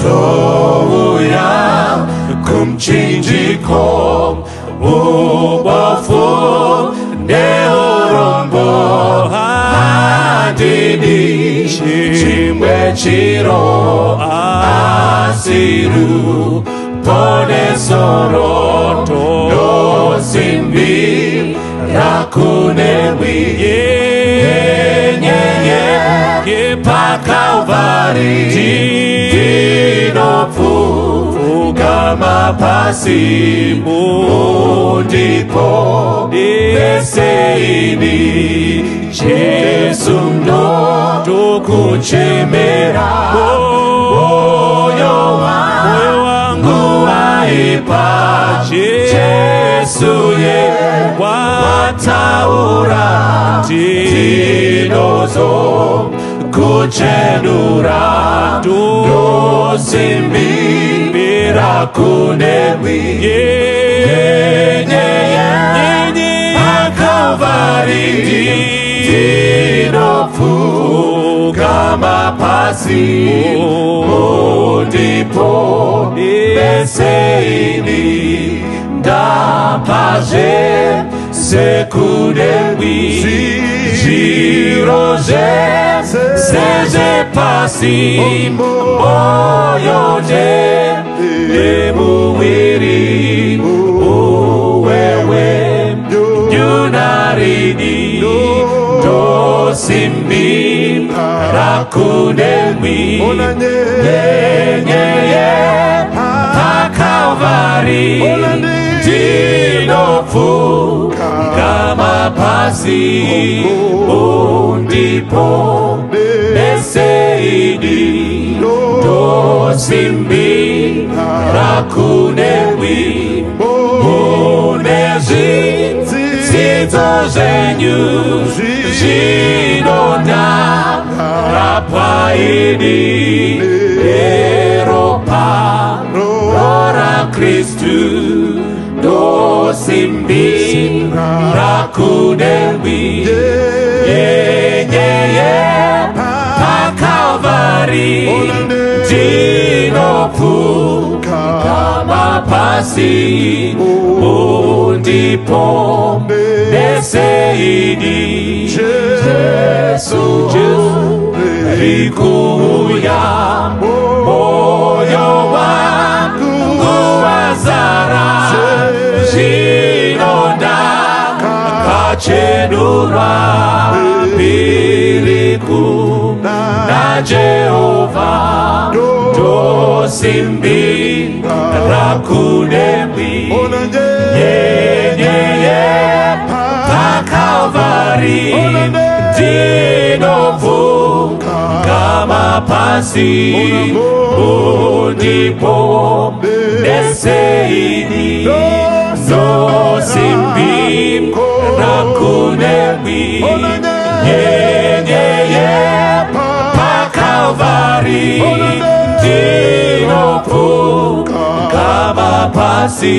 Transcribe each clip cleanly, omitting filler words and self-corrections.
Ndinozouya kumchinjiko ubofu neurombo handidi chimwe chiro asi ruponeso ndosimbi rakunewi nyenyeye pakalvari ndinopfugama pasi mundipo neseini Jesu ndokuchemera moyo wangu waipa Jesu ye wataura ndinozo kuchenura ndosimbira kunewi nyenyeye pakalvari ndinopfugama pasi mundipo beseini ndapazve sekunewi zviro zvese zvepasi moyo nemuviri uwewe nyunarini ndosimbi rakunemwi nyenyeye pakalvari ndinopfugama pasi undipo neseini ndosimbi rakunewi mune zvidzidzo zvenyu zvinonda rapaini eropa raKristu ndosimbi rakunewi nyenyeye pakalvari ndinopfugama pasi undipo neseini Jesu rikuuya moyo wangu wazara zvinonda kachenurwa piriku naJehovha ndosimbi rakunemwi nyenyeye pakalvari ndinopfugama pasi undipo neseini ndosimbi rakunemwi nyenyeye pakalvari ndinopfugama pasi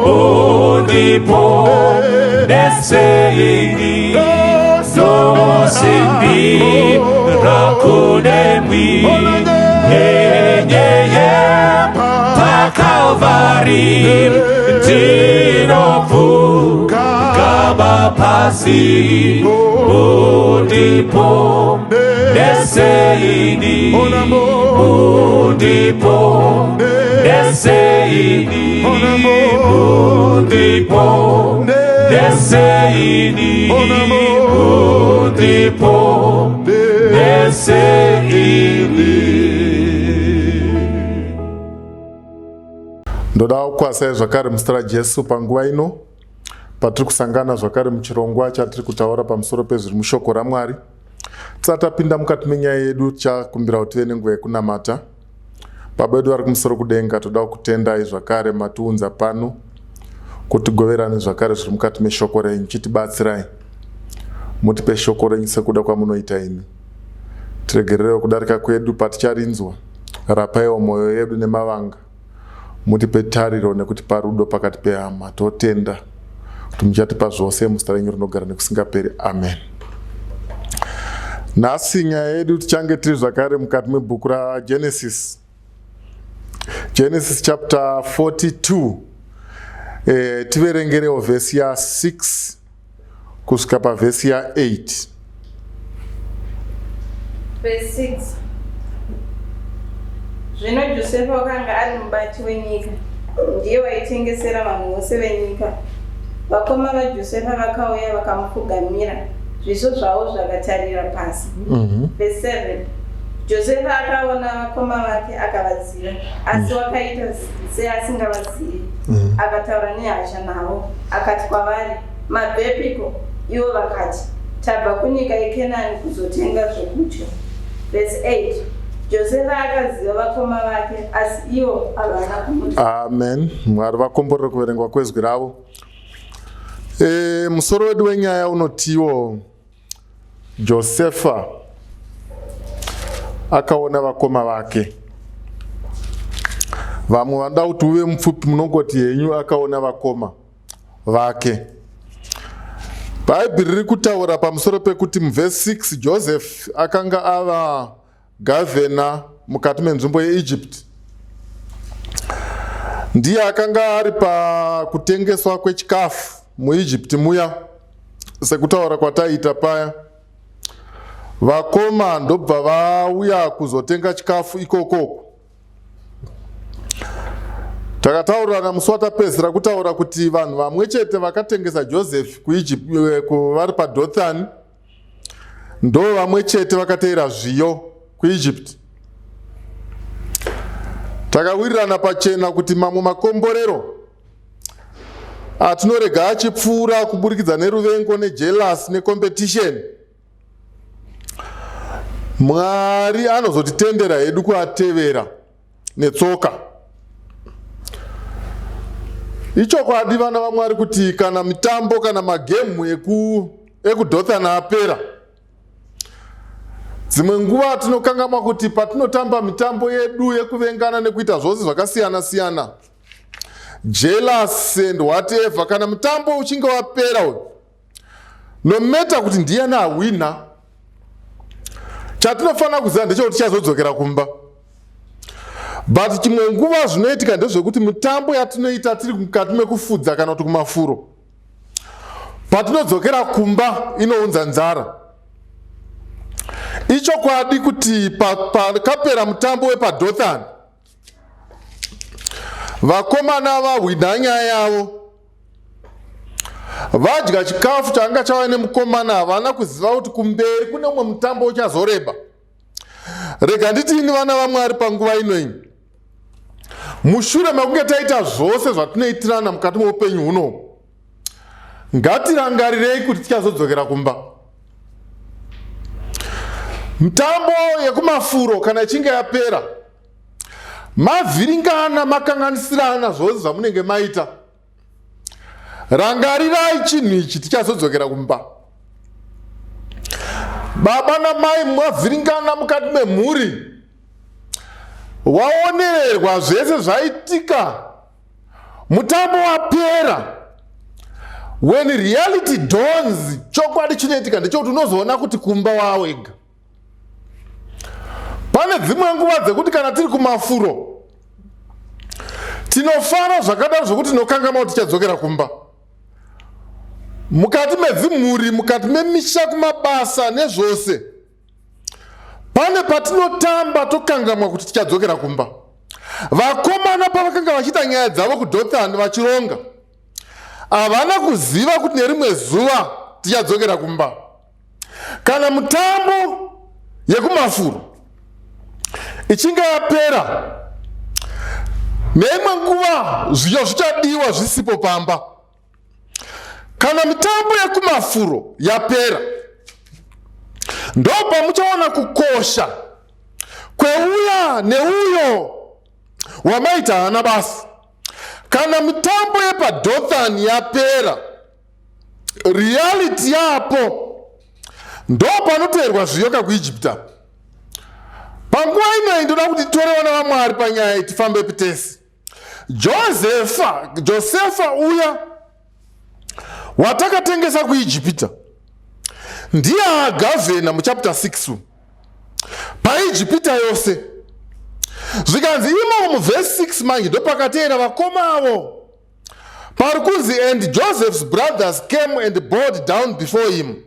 undipo neseini ndosimbi rakunemwi nyenyeye pakalvari ndinopfugama pasi undipo neseini undipo neseini undipo neseini undipo neseini. Ndoda kukwazisai zvakare muzita raJesu panguva ino patiri kusangana zvakare muchirongwa chatiri kutaura pamusoro pezviri mushoko raMwari. Tisati tapinda mukati menyaya yedu tichakumbira kuti tive nenguva yekunamata. Baba vedu vari kumusoro kudenga, toda kukutendai zvakare matiunza pano kuti goverane zvakare zviri mukati meshoko renyu. Chitibatsirai mutipe shoko renyu sekuda kwamunoita imi. Tiregererewo kudarika kwedu paticharinzwa. Rapaiwo mwoyo yedu nemavanga. Mutipe tariro nekutipa rudo pakati pehama. Totenda kuti muchatipa zvose muzita renyu rinogara nekusingaperi. Amen. Nhasi nyaya yedu tichange tiri zvakare mukati mebhuku raGenesis. Genesis chapter 42, tiverengerewo vhesi ya6 kusvika pavhesi ya8. Verse 6. Zvino Josefa wakanga ari mubati wenyika, ndiye waitengesera vanhu vose venyika. Vakoma vaJosefa vakauya vakamupfugamira, zviso zvavo zvakatarira pasi. Verse 7. Josefa akaona vakoma vake akavaziva, asi wakaita seasingavazivi. Akataura nehasha navo, akati kwavari, "Mabvepiko?" Ivo vakati, "Tabva kunyika yeKenani kuzotenga zvokudya." Verse 8. Josefa akaziva vakoma vake, asi ivo havana kumuziva. Amen. Mwari vakomborere kuverengwa kwezwi ravo. Musoro wedu wenyaya unotiwo Josefa akaona vakoma vake. Vamwe vanoda kuti uve mupfupi, munongoti henyu akaona vakoma vake. Bhaibheri riri kutaura pamusoro pekuti muvhesi 6 Joseph akanga ava gavhena mukati menzvimbo yeEgypt. Ndiye akanga ari pakutengeswa kwechikafu muEgypt muya, sekutaura kwataiita paya. Vakoma ndobva vauya kuzotenga chikafu ikokoko. Takataurirana musi watapedzisira kutaura kuti vanhu vamwe chete vakatengesa Joseph kuEgypt, vari paDothani, ndo vamwe chete vakateera zviyo kuEgypt. Takawirirana pachena kuti mamwe makomborero atinorega achipfuura kuburikidza neruvengo, nejealous, necompetition, Mwari anozotitendera hedu kuatevera netsoka. Ichokwadi, vana vaMwari, kuti kana mitambo kana magemu ekuDhothana apera, dzimwe nguva tinokangamwa kuti patinotamba mitambo yedu yekuvengana nekuita zvose zvakasiyana siyana, jealous and whatever, kana mutambo uchinge wapera uyu, no matter kuti ndiyani ahwina, chatinofanira kuziva ndechekuti tichazodzokera kumba. But chimwe nguva zvinoitika ndezvekuti mitambo yatinoita tiri mukati mekufudza kana kuti kumafuro, patinodzokera kumba inounza nzara. Ichokwadi kuti pakapera mutambo wepaDothan, vakomana vahwina nyaya yavo, vadya chikafu changa chauya nemukomana, havana kuziva kuti kumberi kune umwe mutambo uchazoreba. Rega nditiini, vana vaMwari, panguva inoyi, mushure mekunge taita zvose zvatinoitirana mukati meupenyu huno, ngatirangarirei kuti tichazodzokera kumba. Mitambo yekumafuro kana ichinge yapera, mavhiringana, makanganisirana, zvose zvamunenge maita, rangarirai chinhu ichi: tichazodzokera kumba. Baba namai mavhiringana mukati memhuri, waonererwa zvese zvaitika, mutambo wapera, when reality dawns, chokwadi chinoitika ndechekuti unozoona kuti kumba wawega. Pane dzimwe nguva dzekuti kana tiri kumafuro tinofara zvakadaro zvokuti tinokanganwa kuti tichadzokera kumba. Mukati medzimhuri, mukati memisha, kumabasa nezvose, pane patinotamba tokangamwa kuti tichadzokera kumba. Vakomana pavakanga vachiita nyaya dzavo kuDothan vachironga, havana kuziva kuti nerimwe zuva tichadzokera kumba. Kana mutambo yekumafuro ichinge yapera, neimwe nguva zviyo zvichadiwa zvisipo pamba. Kana mitambo yekumafuro yapera, ndo pamuchaona kukosha kweuya neuyo wamaita hana basa. Kana mitambo yepaDothan yapera, reality yapo, ndo panoteerwa zviyoka kuIjipta. Panguva inoyi ndoda kuti titore vana vaMwari panyaya iyi, tifambe pitesi. Josefa uya watakatengesa kuIjipita ndiye agavhena muchapter 6 paIjipita yose. Zvikanzi imomo muvhesi 6 manje ndopakateera vakoma avo pari kunzi, "And Joseph's brothers came and bowed down before him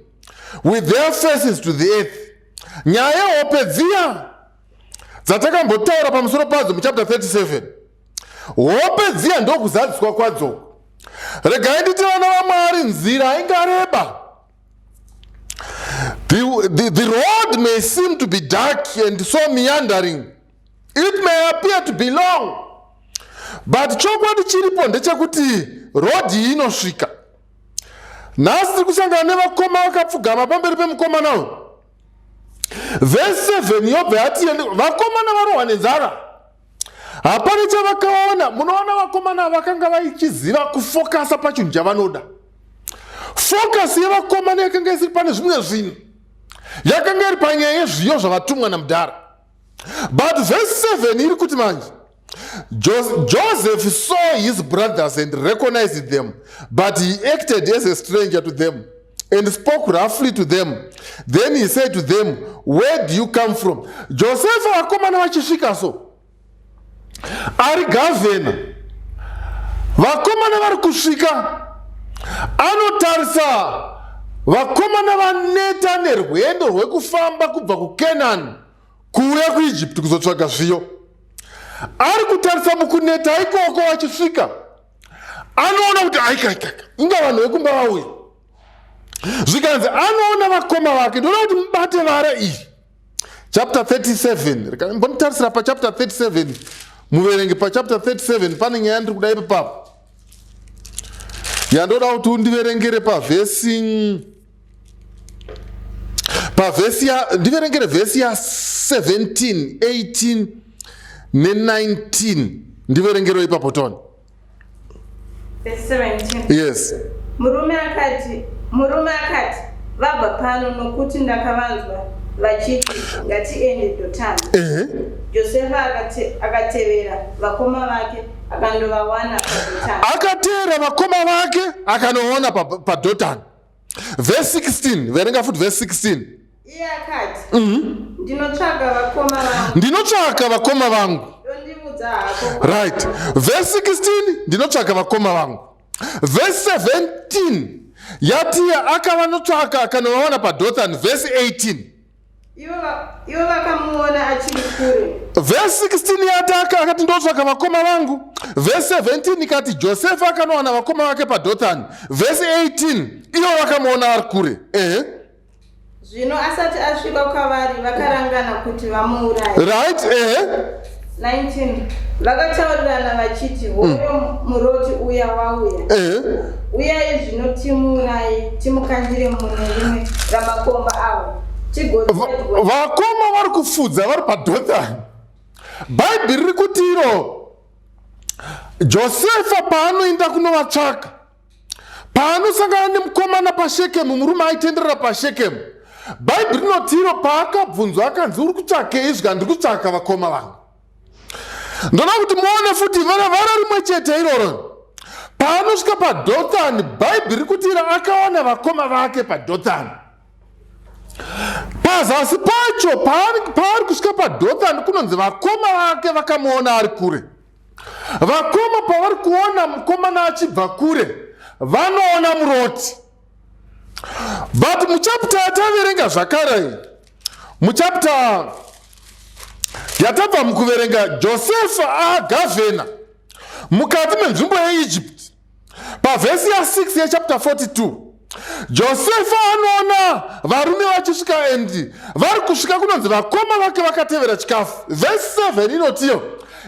with their faces to the earth." Nyaya yehope dziya dzatakambotaura pamusoro padzo muchapter 37, hope dziya ndokuzadziswa kwadzo. Regai nditi, vana vaMwari, nzira ingareba. The road may seem to be dark and so meandering. It may appear to be long, but chokwadi chiripo ndechekuti road iyi inosvika. Nhasi tiri kusangana nevakoma vakapfugama pamberi pemukomana uyu. Vhesi 7 yobva yati vakomana varohwa nenzara, hapana chavakaona. Munoona, vakomana vakanga vachiziva kufokasa pachinhu chavanoda. Focus yevakomana yakanga isiri pane zvimwe zvinhu, yakanga iri panyaya yezviyo zvavatumwa namudhara. But verse 7 iri kuti manje, "Joseph saw his brothers and recognized them, but he acted as a stranger to them and spoke roughly to them. Then he said to them, 'Where do you come from?'" Josefa, vakomana vachisvika, so ari governor, vakomana vari kusvika, anotarisa vakomana vaneta nerwendo rwekufamba kubva kuKenani kuuya kuIjipti kuzotsvaga zviyo. Ari kutarisa mukuneta ikoko, vachisvika, anoona kuti aikaikaka, inga vanhu vekumba vauya. Zvikanzi anoona vakoma vake. Ndoda kuti mubate vara iyi, chapter 37. Mbonitarisira pachapter 37, muverenge pachapter 37. Pane nyaya ndiri kuda ipapapo yandoda kuti undiverengere pavhesi ya, ndiverengere vhesi ya17, 18 ne19. Ndiverengero ipapo toni. Verse 17. Yes. Murume akati, "Vabva pano, nokuti ndakavanzwa vachiti, 'Ngatiende Dhotani.'" Josefa akatevera vakoma vake, akandovawana paDhotani. Akateera vakoma vake, akanoona paDhotani. Vhesi 16, verenga futi vhesi 16. Iye akati, "Ndinotsvaga vakoma vangu." "Ndinotsvaka vakoma vangu." "Dondiudza hako." Right, vhesi 16, "Ndinotsvaka vakoma vangu." Vhesi 17 yatiya akavanotsvaka, akanovawana paDhotani. Vhesi 18. Ivo vakamuona achiri kure. Vhesi 16 yati akati, "Ndotsvaka vakoma vangu." Vhesi 17 ikati Josefa akanowana vakoma vake paDhothani. Vhesi 18, ivo vakamuona ari kure. Ehe. Zvino asati asvika kwavari, vakarangana kuti vamuuraye. Right, ehe. 19 Vakataurirana vachiti, "Hoyo muroti uya wauya. Uyai zvino, timuuraye, timukandire mune rimwe ramakomba avo, tigoziva." Vakoma vari kufudza vari paDhothani. Bhaibheri riri kuti iro Josefa paanoenda kunovatsvaka, paanosangana nemukomana paShekemu, murume aitenderera paShekemu, Bhaibheri rinoti iro paakabvunzwa akanzi, "Uri kutsvakei?" Zvika, "Ndiri kutsvaka vakoma vangu." Ndoda kuti muone futi vara vara rimwe chete iroro. Paanosvika paDhothani, Bhaibheri riri kuti iro akawana vakoma vake paDhothani. Pazasi pacho, paari kusvika paDhothani, kunonzi vakoma vake vakamuona ari kure. Vakoma pavari kuona mukomana achibva kure, vanoona muroti. But muchapter yataverenga zvakare iyi, muchapter yatabva mukuverenga, Josefa agovernor mukati menzvimbo yeEgypt. Pavhesi ya6 yechapter 42, Josefa anoona varume vachisvika, and vari kusvika kunonzi vakoma vake vakatevera chikafu. Vhesi 7 inotiyo,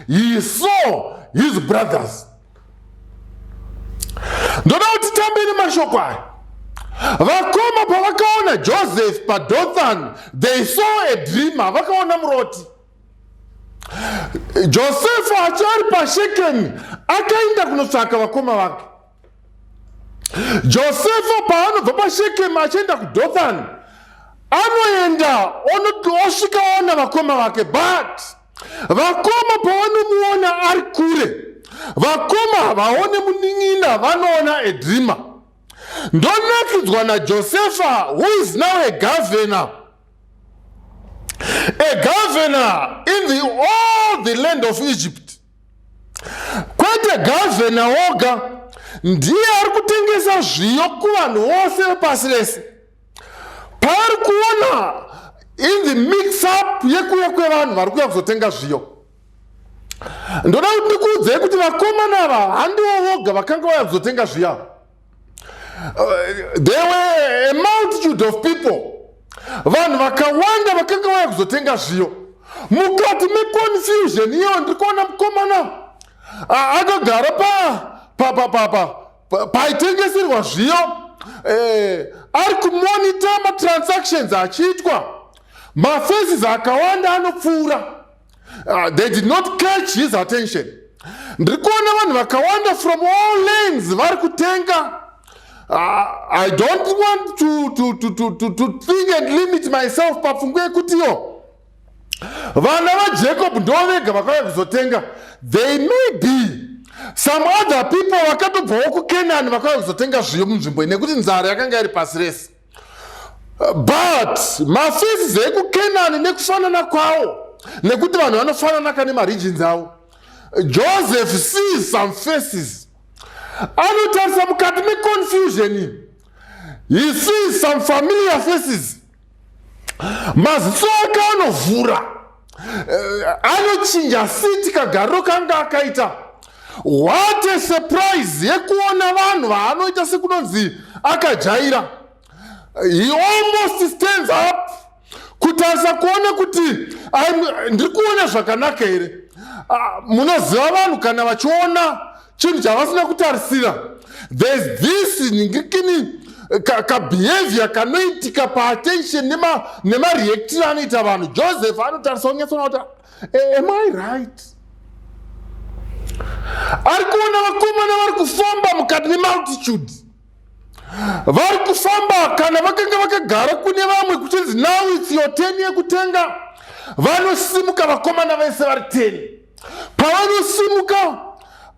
"He saw his brothers." Ndoda kuti tambe nemashoko aya. Vakoma pavakaona Joseph paDothan, they saw a dreamer, vakaona muroti. Josefa achari paShekemi akaenda kunotsvaka vakoma vake. Josefa paanobva paShekemi achienda kuDothan, anoenda osvika ona vakoma vake. But vakoma pavanomuona ari kure, vakoma havaone munin'ina, vanoona a dreamer. Ndonakidzwa naJosefa, who is now a governor. A governor in the all the land of Egypt. Kwete governor woga, ndiye ari kutengesa zviyo kuvanhu vose vepasi rese. Paari kuona in the mix up yekuuya kwevanhu vari kuuya kuzotenga zviyo. Ndoda kuti ndikuudzei kuti vakomana ava handivo voga vakanga vauya kuzotenga zviyo. There were a multitude of people, vanhu vakawanda vakanga vauya kuzotenga zviyo. Mukati meconfusion iyo, ndiri kuona mukomana akagara paitengeserwa zviyo, ari kumonita matransactions achiitwa. Mafaces akawanda anopfuura. They did not catch his attention. Ndiri kuona vanhu vakawanda from all lanes vari kutenga. I don't want to think and limit myself papfungwa yekutiyo vana vaJacob ndo vega vakauya kuzotenga. They may be some other people vakatobvawo kuCanaan vakauya kuzotenga zviyo munzvimbo iyi, nekuti nzara yakanga iri pasi rese. But mafaces ekuCanaan nekufanana kwawo, nekuti vanhu vanofanana kane maregions avo, Joseph sees some faces. Anotarisa mukati meconfusion, he sees some familiar faces. Maziso ake anovhura, anochinja seat, kagariro kanga akaita. What a surprise yekuona vanhu vaanoita sekunonzi akajaira. He almost stands up kutarisa kuona kuti ndiri kuona zvakanaka here. Ah, munoziva vanhu kana vachiona chinhu chavasina kutarisira, there's this ningikini kabehavior kanoitika paattention nemareactiro anoita vanhu. Joseph anotarisa kunyatsoona kuti, "Am I right?" Ari kuona vakomana vari kufamba mukati memultitude, vari kufamba. Kana vakanga vakagara kune vamwe, kuchinzi, "Now it's your turn yekutenga," vanosimuka vakomana vese vari 10. Pavanosimuka,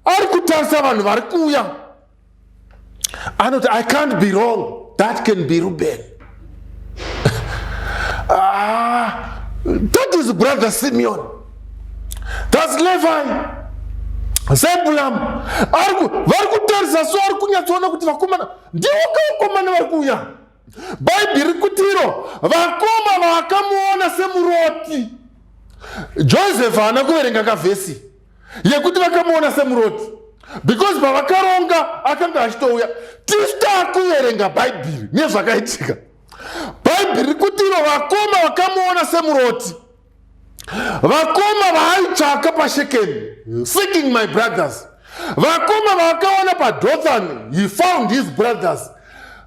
ari kutarisa vanhu vari kuuya, anoti, "I can't be wrong. That can be Ruben. Ah, that is brother Simeon. That's Levi, Zebulam." Vari kutarisa so, ari kunyatsoona kuti vakomana ndivo kavakomana vari kuuya. Bhaibheri kutiro vakoma vakamuona semuroti. Joseph haana kuverenga kavhesi yekuti vakamuona semuroti, because pavakaronga akanga achitouya. Tisu taakuverenga Bhaibheri nezvakaitika. Bhaibheri kutiro vakoma vakamuona semuroti, vakoma vaaitsvaka paShekemi, "seeking my brothers", vakoma vaakaona paDothan. He found his brothers,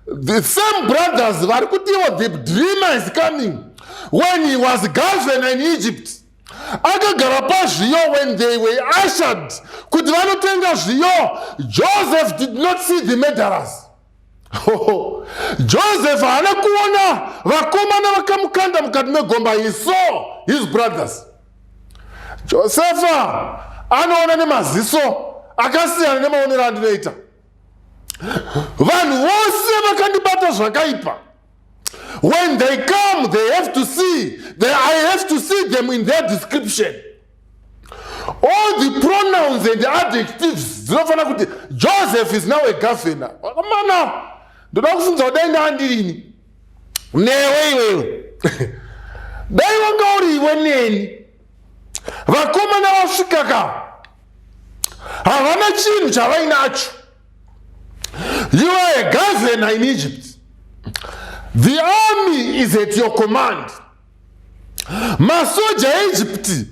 the same brothers vari kutiwo the dreamer is coming. When he was governor in Egypt, akagara pazviyo. When they were ushered kuti vanotenga zviyo, Joseph did not see the murderers. Joseph haana kuona vakomana vakamukanda mukati megomba. He saw his brothers. Josefa anoona nemaziso akasiyana nemaonero andinoita. Vanhu vose vakandibata zvakaipa, when they come, they have to see they, I have to see them in their description. All the pronouns and adjectives dzinofanira kuti Joseph is now a governor. Mana, ndoda kufunza kudai ndaandirini newe iwewe, dai wanga uri iwe neni, vakomana vasvika ka, havana chinhu chavainacho. You are a governor in Egypt. The army is at your command. Masoja eEgypt,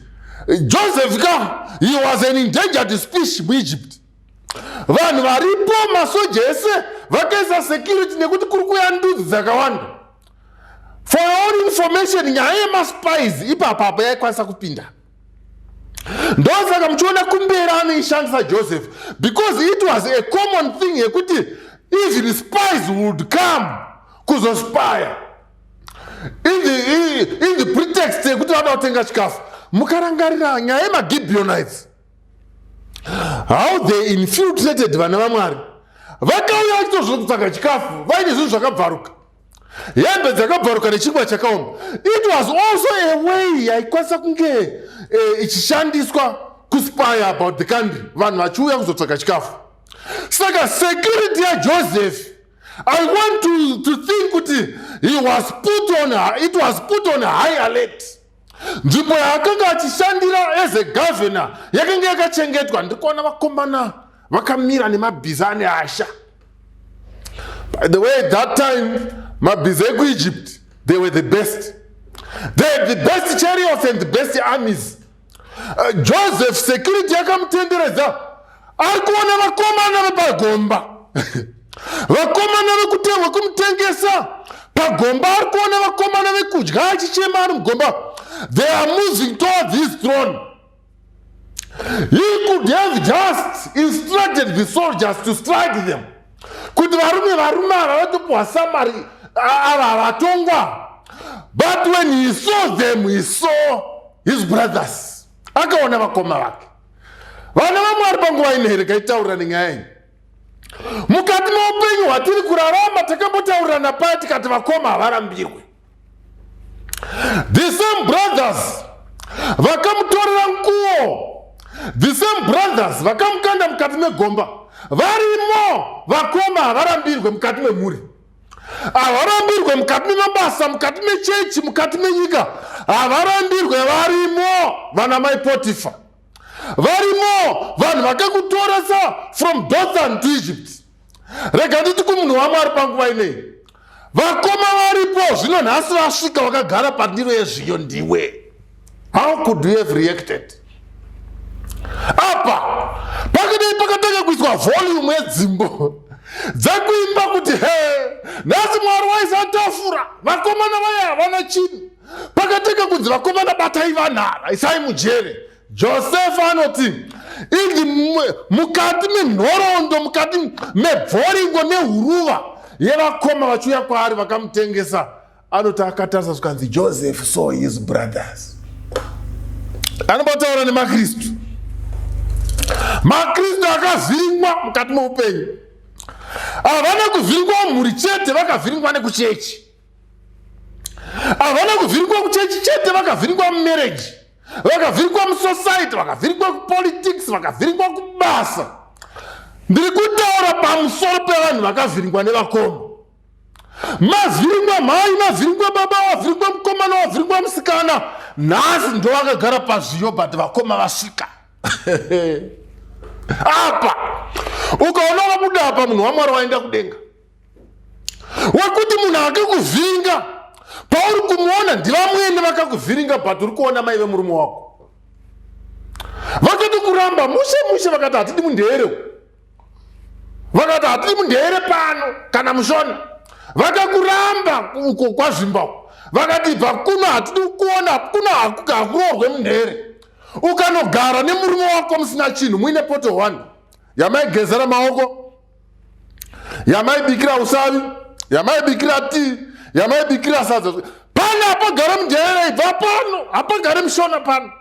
Joseph ka, he was an endangered species muEgypt. Vanhu varipo, masoja ese vakaisa security nekuti kuri kuya ndudzi dzakawanda. For your own information, nyaya yemaspies ipapapo yaikwanisa kupinda. Ndosaka muchiona kumberi anoishandisa Joseph, because it was a common thing yekuti even spies would come kuzospya in the pretext yekuti vada kutenga chikafu. Mukarangarira nyaya yemaGibeonites, how they infiltrated vana vaMwari, vakauya vachitozvo kutsvaga chikafu vaine zvinhu zvakabvaruka. Hembe dzakabvaruka nechingwa chakaoma. It was also a way yaikwanisa kunge ichishandiswa kuspy about the country, vanhu vachiuya kuzotsvaga chikafu. Saka security yaJoseph, I want to think kuti he was put on, it was put on high alert. Nzvimbo yaakanga achishandira as a governor yakanga yakachengetwa. Ndiri kuona vakomana vakamira nemabhiza ane hasha. By the way, that time mabhiza ekuEgypt, they were the best. They had the best chariots and the best armies. Joseph, security yakamutenderedza. Ari kuona vakomana vepagomba, vakomana vekumutengesa pagomba. Ari kuona vakomana vekudya achichema ari mugomba. They are moving towards his throne. He could have just instructed the soldiers to strike them, kuti varume ava vatopiwa samari, ava havatongwa. But when he saw them, he saw his brothers. Akaona vakoma vake. Vana vaMwari, panguva ino here kaitaurira nenyaya iyi mukati meupenyu hwatiri kurarama. Takambotaurirana paya tikati vakoma havarambirwe. The same brothers vakamutorera nguo, the same brothers vakamukanda mukati megomba, varimo. Vakoma havarambirwe mukati memhuri, havarambirwe mukati memabasa, mukati mechechi, mukati menyika havarambirwe. Varimo vana mai Potifa, varimo vanhu vakakutoresa from Dothan to Egypt. Rega nditi kumunhu waMwari panguva inei, vakoma varipo zvino nhasi vasvika vakagara pandiro yezviyo. Ndiwe, how could you have reacted? Apa pakadai pakatanga kuiswa volume yedzimbo dzekuimba kuti he, nhasi Mwari waisa tafura, vakomana vaya havana chinhu. Pakatanga kunzi, "Vakomana, batai vanhara, isai mujere," Josefa anoti inzi mukati menhoroondo, mukati mebvoringo nehuruva yevakoma vachiuya kwaari vakamutengesa, anoti akatarisa, zvikanzi, "Joseph saw his brothers." Anombotaura nemaKristu. MaKristu akavhiringwa mukati meupenyu. Havana kuvhiringwa mumhuri chete, vakavhiringwa nekuchechi. Havana kuvhiringwa kuchechi chete, vakavhiringwa mumarriage, vakavhiringwa musociety, vakavhiringwa kupolitics, vakavhiringwa kubasa. Ndiri kutaura pamusoro pevanhu vakavhiringwa nevakoma. Mavhiringwa mhai, mavhiringwa baba, wavhiringwa mukomana, wavhiringwa musikana. Nhasi ndo vakagara pazviyo, but vakoma vasvika apa. Ukaona vabuda apa, munhu waMwari waenda kudenga. Wekuti munhu akakuvhiringa, pauri kumuona ndivamwene vakakuvhiringa, but uri kuona mai vemurume wako vakati kuramba mushe mushe, vakati hatidi mundere, vakati hatidi mundere pano kana mushona. Vakakuramba uko kwazvimba, vakati bva kuno, hatidi kuona kuno, hakuroorwe mundere. Ukanogara nemurume wako musina chinhu, muine poto 1 yamaigezera maoko, yamaibikira usavi, yamaibikira tii, yamaibikira sadza. Pano hapagare mundevere, ibva pano, hapagare mushona pano,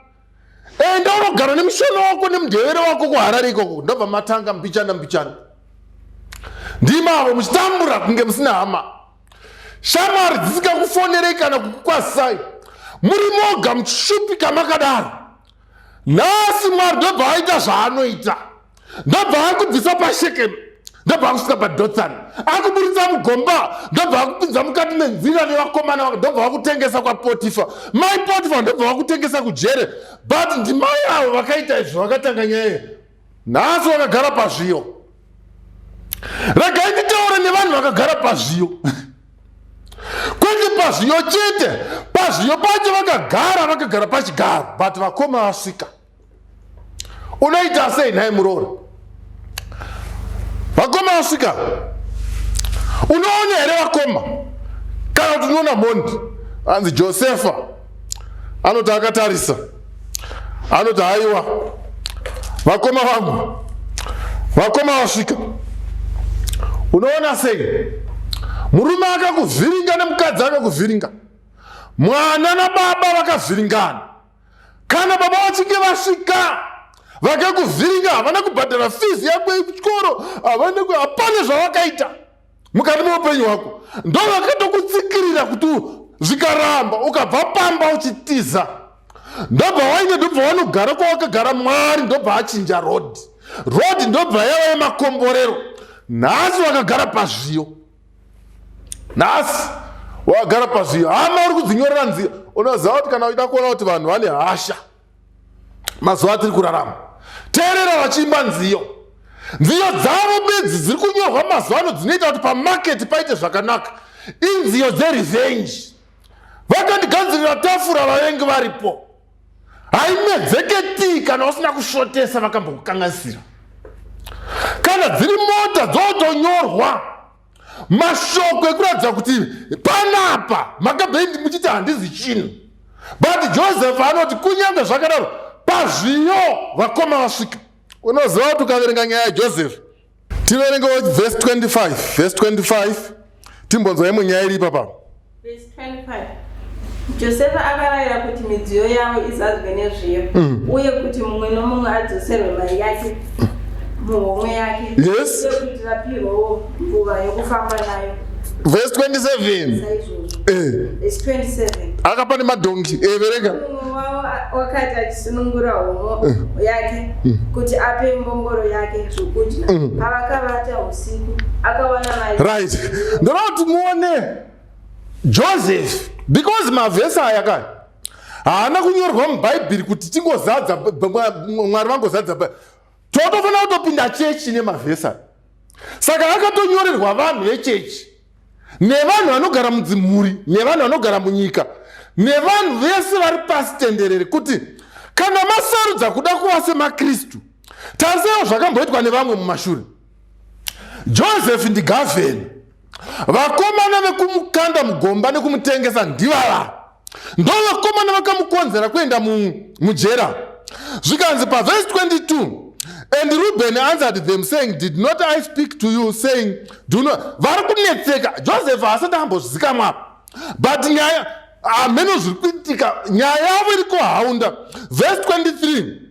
enda unogara nemushona wako nemundevere wako kuHarare ikoko. Ndobva matanga mbichana mbichana, ndimavo muchitambura kunge musina hama, shamwari dzisingakufonerei kana kukukwazisai, muri moga muchishupika makadaro. Nhasi Mwari ndobva aita zvaanoita, ndobva akubvisa paShekemu, ndobva akusvika paDothan, akuburitsa mugomba, ndobva akupinza mukati menzira nevakomana vako, ndobva vakutengesa kwaPotifa, mai Potifa ndobva vakutengesa kujere. But ndimai avo vakaita izvo, vakatanga nyaya. Nhasi vakagara pazviyo. Regai nditaure nevanhu vakagara pazviyo. Kwete pazviyo chete, pazviyo pacho vakagara, vakagara pachigaro, but vakoma vasvika. Unoita sei nhai muroora? Vakoma vasvika, unoona here vakoma kana kuti unoona mhondi? Anzi Josefa anoti akatarisa, anoti, "Haiwa, vakoma vangu, vakoma vasvika." Unoona sei murume akakuvhiringa nemukadzi akakuvhiringa, mwana nababa vakavhiringana? Kana baba vachinge vasvika vakakuvhiringa, havana kubhadhara fees yako yekuchikoro, havana, hapana zvavakaita. Mukati meupenyu hwako ndo vakatokutsikirira kuti zvikaramba ukabva pamba uchitiza, ndobva waine, ndobva wanogara kwawakagara. Mwari ndobva achinja road, road ndobva yava yemakomborero. Nhasi wakagara pazviyo, nhasi wakagara pazviyo. Hama, uri kudzinyorera nziyo. Unoziva kuti kana uchida kuona kuti vanhu vane hasha mazuva atiri kurarama, teerera vachiimba nziyo. Nziyo dzavo bedzi dziri kunyorwa mazuva ano dzinoita kuti pamaketi paite zvakanaka inziyo dzerevenge. Vakandigadzirira tafura vavengi varipo. Haimedzeke tii kana usina kushotesa vakambokukanganisira. Kana dziri mota, dzotonyorwa mashoko ekuratidza kuti panapa makabhendi muchiti handizi chinhu. But Joseph anoti kunyange zvakadaro, pazviyo vakoma vasvika. Unoziva kuti ukaverenga nyaya yaJoseph, tiverengewo vhesi 25, vhesi 25, timbonzwa imwe nyaya iri ipapa. Verse 25. Josefa akarayira kuti midziyo yavo izadzwe nezviyo uye kuti mumwe nomumwe adzoserwe mari yake muhomwe yake uye kuti vapiwewo nguva yokufamba nayo. Vhesi 27. Saizvozvo. Verse 27. Akapa nemadhongi. Verenga. Mumwe wavo wakati achisunungura homwe yake kuti ape mbongoro yake zvokudya pavakavata usiku, akawana mari. Right, ndoda kuti muone Joseph, because mavhesi aya kaya haana kunyorwa mubhaibheri kuti tingozadza Mwari vangozadza. Totofanira kutopinda chechi nemavhesi aya. Saka akatonyorerwa vanhu vechechi nevanhu vanogara mudzimhuri nevanhu vanogara munyika nevanhu vese vari pasi tenderere, kuti kana masarudza kuda kuva semaKristu, tarisaiwo zvakamboitwa nevamwe mumashure. Joseph ndigavheni, vakomana vekumukanda mugomba nekumutengesa ndivava, ndo vakomana vakamukonzera kuenda mujera. Zvikanzi pavhesi 22, "And Reuben answered them, saying, 'Did not I speak to you, saying, do not?'" Vari kunetseka. Joseph haasati ambozvizikamwa, but nyaya hameno zviri kuitika, nyaya yavo iri kuhaunda. Vhesi 23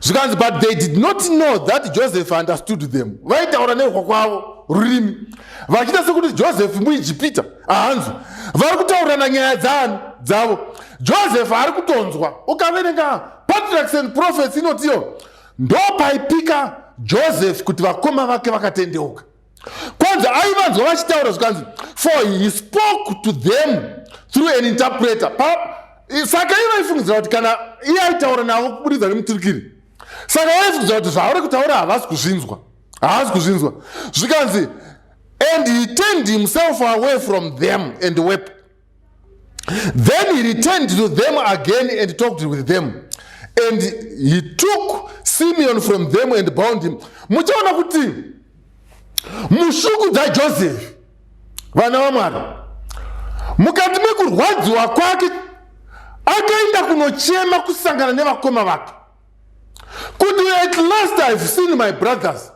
zvikanzi, "But they did not know that Joseph understood them." Vaitaura nerwa kwavo rurimi vachiita sekuti Joseph muIjipita haanzwi. Vari kutaurirana nyaya dzaani? Dzavo. Joseph ari kutonzwa. Ukaverenga Patriarchs and Prophets, inotiyo ndo paipika Joseph kuti vakoma vake vakatendeuka. Kwanzi aivanzwa vachitaura. Zvikanzi, "For he spoke to them through an interpreter." Saka ivo vaifungidzira kuti kana iye aitaura navo kubudikidza nemuturikiri, saka vaifungidzira kuti zvavari kutaura havasi kuzvinzwa, haasi kuzvinzwa. Zvikanzi, "And he turned himself away from them and wept. Then he returned to them again and talked with them. And he took Simeon from them and bound him." Muchaona kuti mushuku dzaJoseph, vana vaMwari, mukati mekurwadziwa kwake akaenda kunochema, kusangana nevakoma vake, kuti at last I've seen my brothers,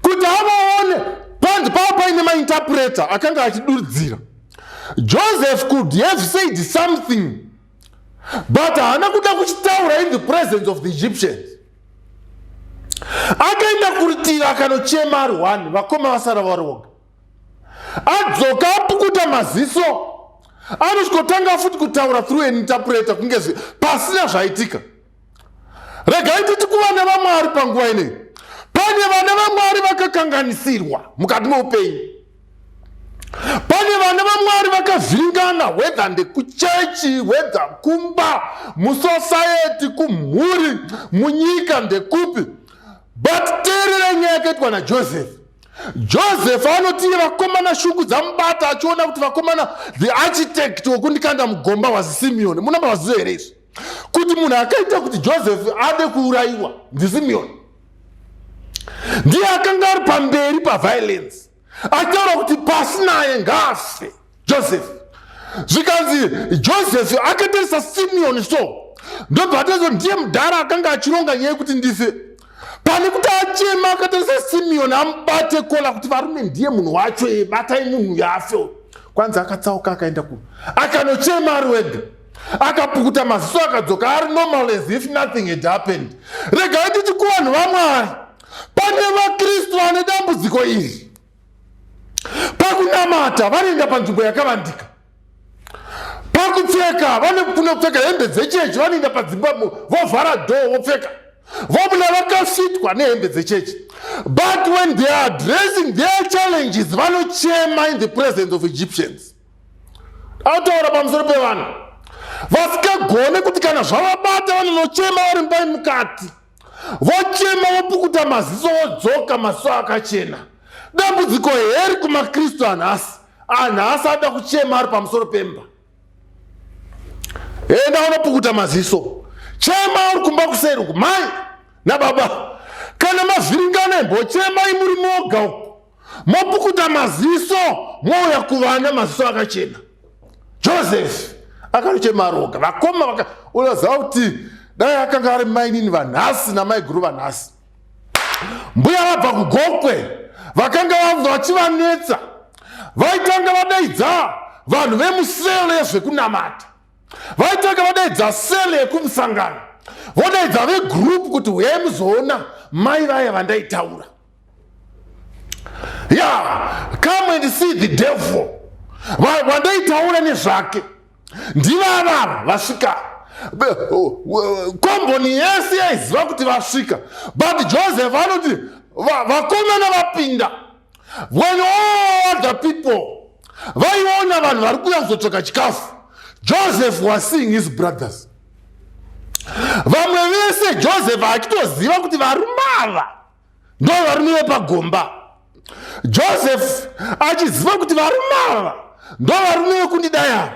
kuti avaone. Panzi pava paine mainterpreter akanga achidurudzira. Joseph could have said something, but haana kuda kuchitaura in the presence of the Egyptians. Akaenda kurutivi akanochema ari one, vakoma vasara vari voga. Adzoka, apukuta maziso, anosvikotanga futi kutaura through an interpreter, kunge pasina zvaitika. Regai titi kuvana vaMwari panguva inei, pane vana vaMwari vakakanganisirwa mukati meupenyu, pane vana vaMwari vakavhiringana, whether ndekuchechi, whether kumba, musociety, kumhuri, munyika, ndekupi. But teerera nyaya yakaitwa naJoseph. Joseph anoti vakomana, shungu dzamubata achiona kuti vakomana, the architect wekundikanda mugomba was Simeon. Munamba vaziva here izvi, kuti munhu akaita kuti Joseph ade kuurayiwa ndiSimeon? Ndiye akanga ari pamberi paviolence, achitaura kuti pasi naye, ngaafe Joseph. Zvikanzi Joseph akatarisa Simeon, so ndobva atazo ndiye mudhara akanga achironga nyaya yekuti ndife. Pane kuti achema, akatarisa Simeon, amubate collar kuti varume, ndiye munhu wacho, e batai munhu yafe. Kwanzi akatsauka, akaenda ku akanochema ari wega, akapukuta maziso, akadzoka ari normal as if nothing had happened. Regai titi kuvanhu vaMwari, pane vaKristu vane dambudziko iri. Pakunamata vanoenda panzvimbo yakavandika. Pakupfeka vanopfeka hembe dzechechi, vanoenda padzimba vovhara dhoo vopfeka, vobuda vakafitwa nehembe dzechechi. But when they are addressing their challenges, vanochema in the presence of Egyptians. Ataura pamusoro pevanhu vasikagone kuti kana zvavabata vanonochema vari mumba mukati, vochema, vopukuta maziso, vodzoka maziso akachena. Dambudziko heri kumaKristu anhasi. Anhasi ada kuchema ari pamusoro pemba. Enda unopukuta maziso, chema uri kumba kuseri uku. Mai nababa, kana mavhiringana, imbochemai muri moga uku, mopukuta maziso, mouya kuvana maziso akachena. Joseph akanochema roga. Vakoma vaka, unoziva kuti dai akanga ari mainini vanhasi namaiguru vanhasi, mbuya vabva kuGokwe vakanga vachivanetsa, vaitanga vadaidza vanhu vemusele yezvekunamata, vaitanga vadaidza sele yekumusangano, vodaidza vegroup kuti huyai muzoona mai vaya vandaitaura. Ya, come and see the devil vandaitaura nezvake, ndivavava vasvika. Komboni yese yaiziva kuti vasvika, but Joseph anoti vakomana vapinda. When all other people vaiona vanhu vari kuuya kuzotsvaka chikafu, Joseph was seeing his brothers. Vamwe vese, Joseph achitoziva kuti varume ava ndo varume vepagomba. Joseph achiziva kuti varume ava ndo varume vekundidai ava.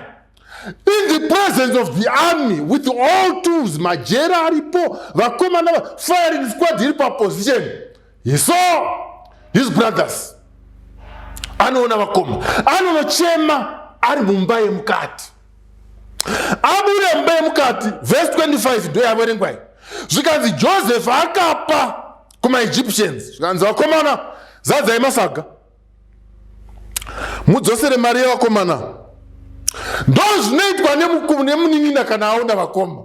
In the presence of the army with all tools, majera aripo, vakomana, firing squad iri paposition, he saw his brothers. Anoona vakoma, anonochema ari mumba yemukati. Abude mumba yemukati, verse 25 ndo yaverengwai. Zvikanzi Joseph akapa kumaEgyptians, zvikanzi, "Vakomana, zadzai masaga, mudzosere mari yevakomana." Ndo zvinoitwa nemunin'ina kana aona vakoma.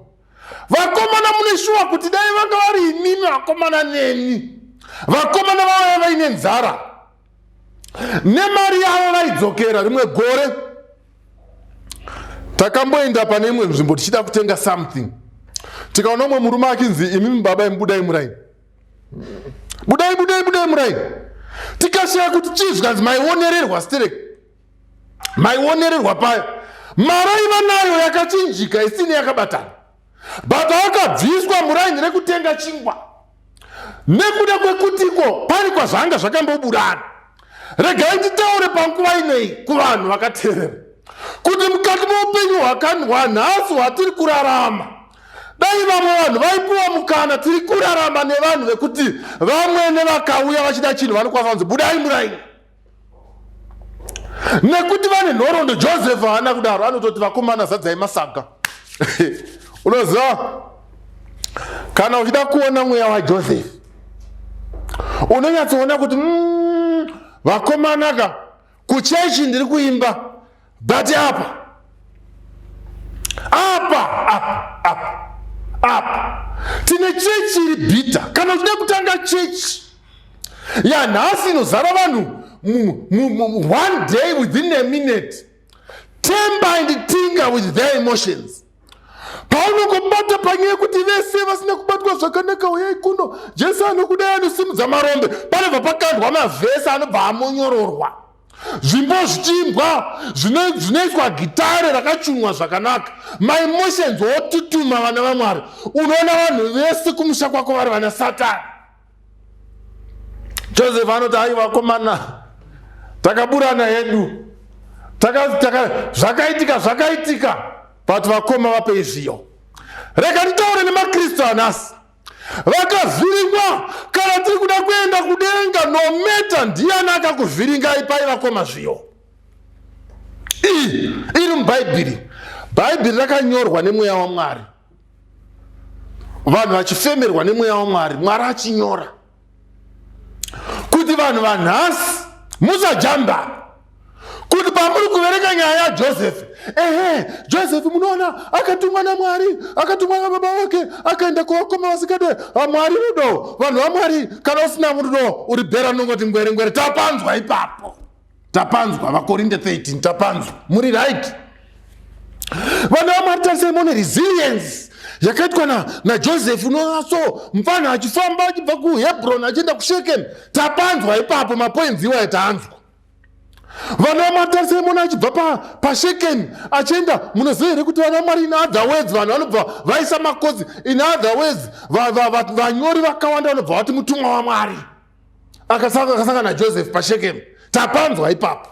Vakomana, mune shuwa kuti dai vanga vari imimi vakomana neni, vakomana vauya vaine nzara, nemari yavo vaidzokera? Rimwe gore takamboenda pane imwe nzvimbo tichida kutenga something, tikaona umwe murume achinzi, "Imimi baba, imubudai muraini, budai, budai, budai muraini." Tikashaya kuti chii. Zvikanzi, "Maionererwa sterek, maionererwa paya." Mari aiva nayo yakachinjika, isini yakabatana, but akabviswa muraini rekutenga chingwa nekuda kwekutiko pari kwazvanga zvakamboburana. Regai nditaure panguva inei kuvanhu vakateerera kuti mukati meupenyu hwanhasi hwatiri kurarama, dai vamwe vanhu vaipiwa mukana. Tiri kurarama nevanhu vekuti vamwene vakauya vachida chinhu, vanokwanisa kunzi, "Budai muraini," nekuti vane nhoroondo. Joseph haana kudaro, anototi, "Vakomana, zadzai masaga." Unoziva, kana uchida kuona mweya waJoseph, unonyatsoona kuti vakomana ka, kuchechi ndiri kuimba, but apa, apa, apa, apa, apa tine chechi iri bitter. Kana uchida kutanga chechi yanhasi inozara vanhu one day, within a minute, tamper and tinker with their emotions. Paunongobata panyaya yekuti vese vasina kubatwa zvakanaka, uyai kuno, Jesu anokudai, anosimudza marombe, panobva pakandwa mavhesi anobva amonyororwa, zvimbo zvichiimbwa, zvinoiswa gitare rakachunwa zvakanaka, maemotions otutuma. Vana vaMwari, unoona vanhu vese kumusha kwako vari vana Satani. Joseph anoti, "Ai vakomana, takaburana hedu, zvakaitika zvakaitika, but vakoma, vapei zviyo." Rega nditaure nemaKristu anhasi vakavhiringwa. Kana tiri kuda kuenda kudenga, no matter ndiani akakuvhiringai, ipai vakoma zviyo. Iyi iri muBhaibheri. Bhaibheri rakanyorwa nemweya waMwari, vanhu vachifemerwa nemweya waMwari, Mwari achinyora kuti vanhu vanhasi musajamba kuti pamuri kuverenga nyaya yaJoseph, ehe, Joseph munoona akatumwa naMwari, akatumwa nababa vake, akaenda kuvakoma vasikade. Mwari rudo. Vanhu vaMwari, kana usina rudo, uri bhera rinongoti ngwere ngwere. Tapanzwa ipapo. Tapanzwa vaKorinde 13, tapanzwa. Muri right. Vana vaMwari, tarisai muone resilience yakaitwa naJoseph. Unoona so mufana achifamba achibva kuHebron achienda kuShekem. Tapanzwa ipapo, mapoints iwayo taanzwa. Vana vaMwari, tarisai muone achibva paShekem achienda. Munoziva here kuti, vana vaMwari, in other words, vanhu vanobva vaisa makosi, in other words, vanyori vakawanda vanobva vati mutumwa waMwari akasangana naJoseph paShekem. Tapanzwa ipapo.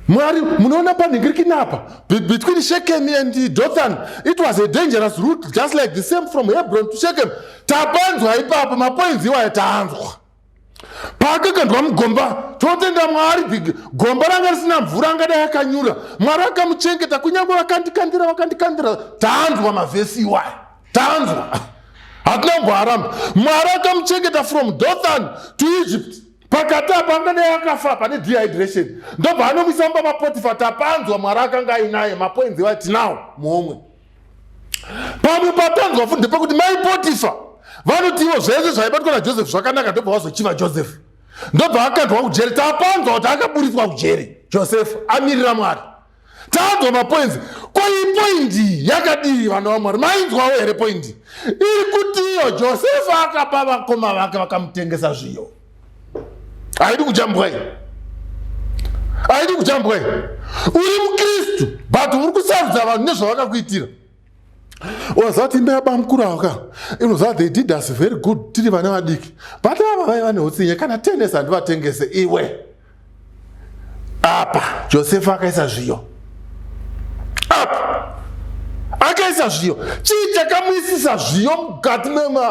Mwari, munoona panhingirikinapa between Shechem and Dothan, it was a dangerous route, just like the same from Hebron to Shechem. Tapanzwa ipapo, mapoints iwayo taanzwa. Paakakandwa mugomba, tinotenda Mwari, gomba ranga risina mvura, angadai akanyura. Mwari akamuchengeta, kunyange vakandikandira, vakandikandira. Taanzwa mavhesi iwayo, taanzwa, hatina kumboaramba. Mwari akamuchengeta from Dothan to Egypt. Pakati apa angadai akafa pane dehydration. Ndobva anomuisa mumba maPotifa. Tapanzwa, Mwari akanga ainaye. Mapoints iwayo tinawo muomwe. Pamwe patanzwa futi ndepekuti mai Potifa vanoti ivo zvese zvaibatwa naJoseph zvakanaka, ndobva vazochiva Joseph, ndobva akandwa kujeri. Tapanzwa kuti akaburitswa kujeri Joseph amirira Mwari. Tanzwa mapoints. Ko iyi point yakadii, vana vaMwari? Mainzwawo here point iri kuti iyo Josefa akapa vakoma vake vakamutengesa zviyo? Haidi kujambwa iyi, haidi kujambwa iyi. Uri muKristu, but uri kusarudza vanhu nezvavakakuitira. Waziva kuti imba yabamukuru avo ka, inoziva, they did us very good tiri vana vadiki, but ava vaiva neutsinye, kana tenesi handivatengese. Iwe apa Josefa akaisa zviyo apa, akaisa zviyo. Chii chakamuisisa zviyo mukati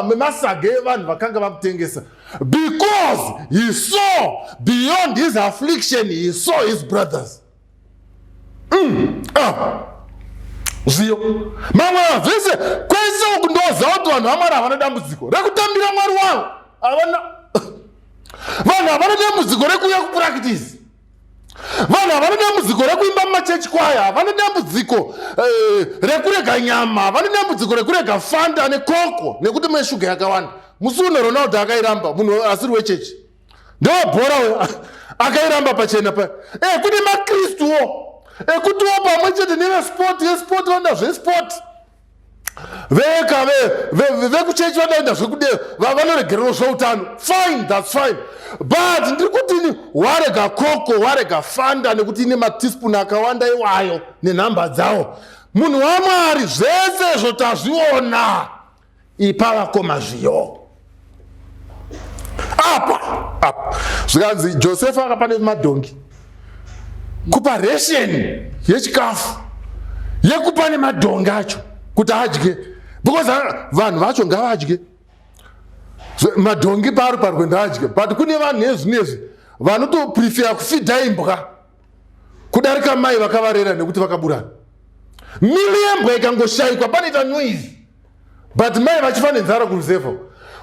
memasaga evanhu vakanga vakutengesa? Because he saw beyond his affliction, he saw his brothers. Ah. Zviyo mamwe mavhese kwese uku, ndoziva kuti vanhu vaMwari havana dambudziko rekutambira Mwari wavo. Havana. Vanhu havana dambudziko rekuuya kupractice. Vanhu havana dambudziko rekuimba mumachechi kwaya. Havana dambudziko rekurega nyama. Havana dambudziko rekurega Fanta neCoke nekuti mune shuga yakawanda. Musi uno Ronaldo akairamba, munhu asiri wechechi, ndewebhora, akairamba pachena pa kune maKristuwo ekutiwo pamwe chete nevesport yesport vanoda zvesport, veka vekuchechi vanoenda zvekude, vanoregerero zveutano. Fine, that's fine, but ndiri kutini, warega Coke, warega Fanta nekuti ine mateaspoon akawanda iwayo nenhamba dzawo. Munhu waMwari, zvese izvo tazviona. Ipa vakoma zviyo apa. Apa zvikanzi Josefa akapa nemadhongi, kupa ration yechikafu yekupa nemadhongi acho kuti adye, because vanhu vacho ngavadye. Madhongi paari parwendo adye, but kune vanhu nezvinezvi vanotoprefera kufidha imbwa kudarika mai vakavarera nekuti vakaburana. Mili yembwa ikangoshayikwa, panoita noise, but mai vachifa nenzara kuruzevha.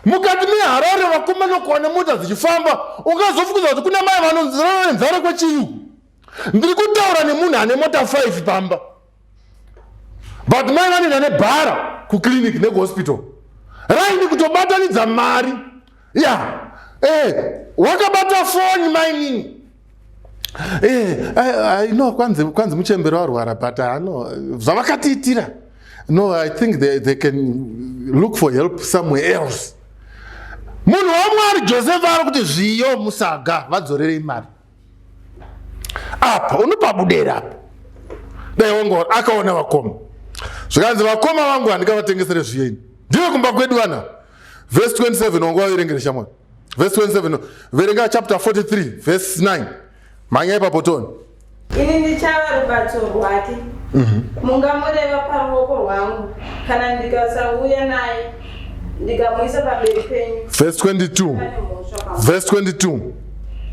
Mukati meHarare, vakomana, kuwana mota dzichifamba, ungazofukudza kuti kuna mai vanonzara nenzara kwechiyuku. Ndiri kutaura nemunhu ane mota 5 pamba, but mai vanoenda nebhara kuclinic nekuhospital, raini kutobatanidza mari ya wakabata foni mainini. No, kwanzi muchembero arwara, but ano zvavakatiitira, no, I think they can look for help somewhere else. Munhu waMwari, Josefa ari kuti zviyo musaga, vadzorerei mari. Apa unopabudera apa, dai wanga akaona vakoma, zvikanzi, "Vakoma vangu handingavatengesere zviyo ini, ndive kumba kwedu vana." Verse 27, wanga waverengere shamwari. Verse 27, verenga chapter 43 verse 9, mhanya ipapo toni. Ini ndichava rubatso rwake. Mungamureva paruoko rwangu kana ndikasauya naye ndikamuisa pamberi penyu. Verse 22. Pane mhosva kwamuri. Verse 22.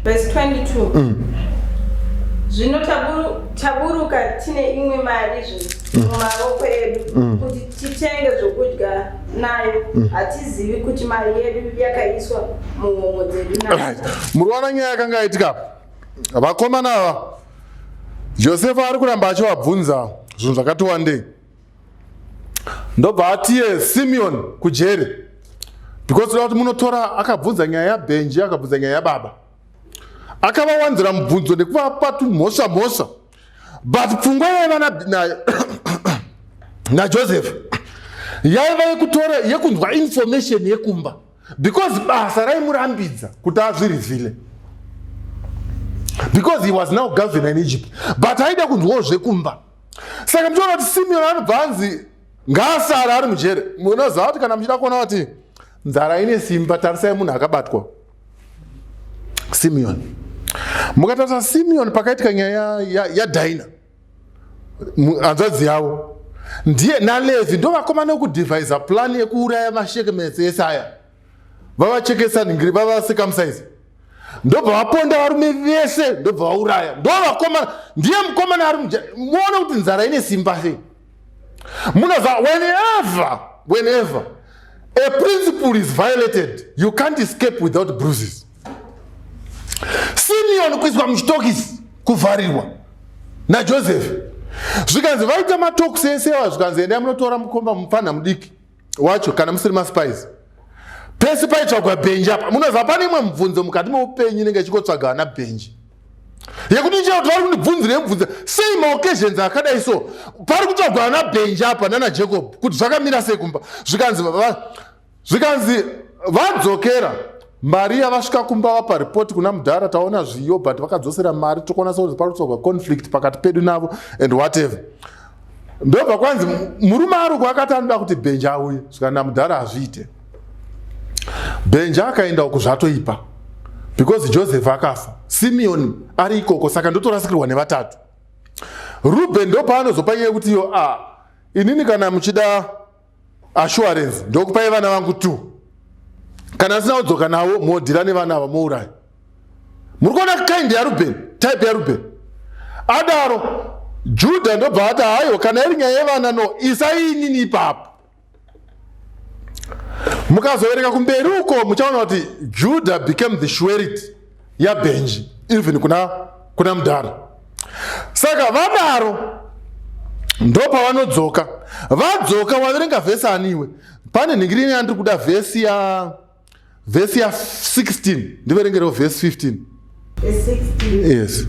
Verse 22. Zvino taburuka tine imwe mari mumavoko edu kuti titenge zvokudya nayo. Hatizivi kuti mari yedu yakaiswa muhomwe dzedu nayo. Right, muri nyaya yakanga yaitika apa, vakomana ava, Josefa ari kuramba achivabvunza zvinhu zvakati wandei. Ndobva atiye Simeon kujeri because toda kuti munotora. Akabvunza nyaya yaBenji, akabvunza nyaya yababa. Akavawanzira mubvunzo nekuvapa tumhosva mhosva, but pfungwa yaiva naJoseph yaiva yekutora, yekunzwa information yekumba, because basa raimurambidza kuti azvireveale, because he was now governor in Egypt, but aida kunzwawo zvekumba. Saka muchiona kuti Simeon anobva anzi ngaasara ari mujere. Munoziva kuti kana muchida kuona kuti nzara ine simba, tarisai munhu akabatwa, Simeon. Mukatarisa Simeon, pakaitika nyaya yaDhaina, hanzvadzi yavo, ndiye naLevhi ndo vakomana vekudevisa plan yekuuraya maShechemites ese aya, vavachekesa nhingiri, vavacircumcise, ndobva vaponda varume vese, ndobva vauraya. Ndo vakomana, ndiye mukomana ari muja. Muone kuti nzara ine simba sei. Munoziva, whenever a principle is violated, you can't escape without bruises. Simeon kuiswa muchitokisi, kuvharirwa naJoseph, zvikanzi vaita matokisi ese awa, zvikanzi endai munotora mukomba, mupfanha mudiki wacho kana musiri maspies. Pese paitsvagwa Bhenji apa. Munoziva, pane imwe mubvunzo mukati meupenyu inenge ichikotsvaga vana Bhenji, yekuti nchera kuti vari kundibvunzira mubvunzo sei. Maoccasions akadai so, pari kutsvagwa vana Bhenji apa nana Jacob kuti zvakamira sei kumba. Zvikanzi vadzokera mari yavasvika kumba, vapa ripoti kuna mudhara, taona zviyo, but vakadzosera mari, tokuona sekuti pari kutsvagwa conflict pakati pedu navo and whatever. Ndobva kwanzi murume ari uko akati anoda kuti Bhenji auye. Zvikana mudhara, hazviite. Bhenji akaenda uku, zvatoipa, because Joseph akafa, Simeon ari ikoko, saka ndotorasikirwa nevatatu. Ruben ndopaanozopa nyaya yekuti iyo, a inini kana muchida assurance, ndokupai vana vangu two. Kana asina kudzoka navo, modhira nevana ava, mouraya. Muri kuona kind yaRuben, type yaRuben. Adaro, Judha ndobva ati, haiwa, kana iri nyaya yevana, no, isai inini ipapo. Mukazovereka kumberi uko, muchaona kuti Judah became the surety yaBenji, even kuna mudhara. Saka vadaro, ndopavanodzoka. Vadzoka, waverenga vhesi aniwe? Pane nhingirini yandiri kuda, vhesi ya 16. Ndiverengerewo vhesi 15. Verse 16. Yes.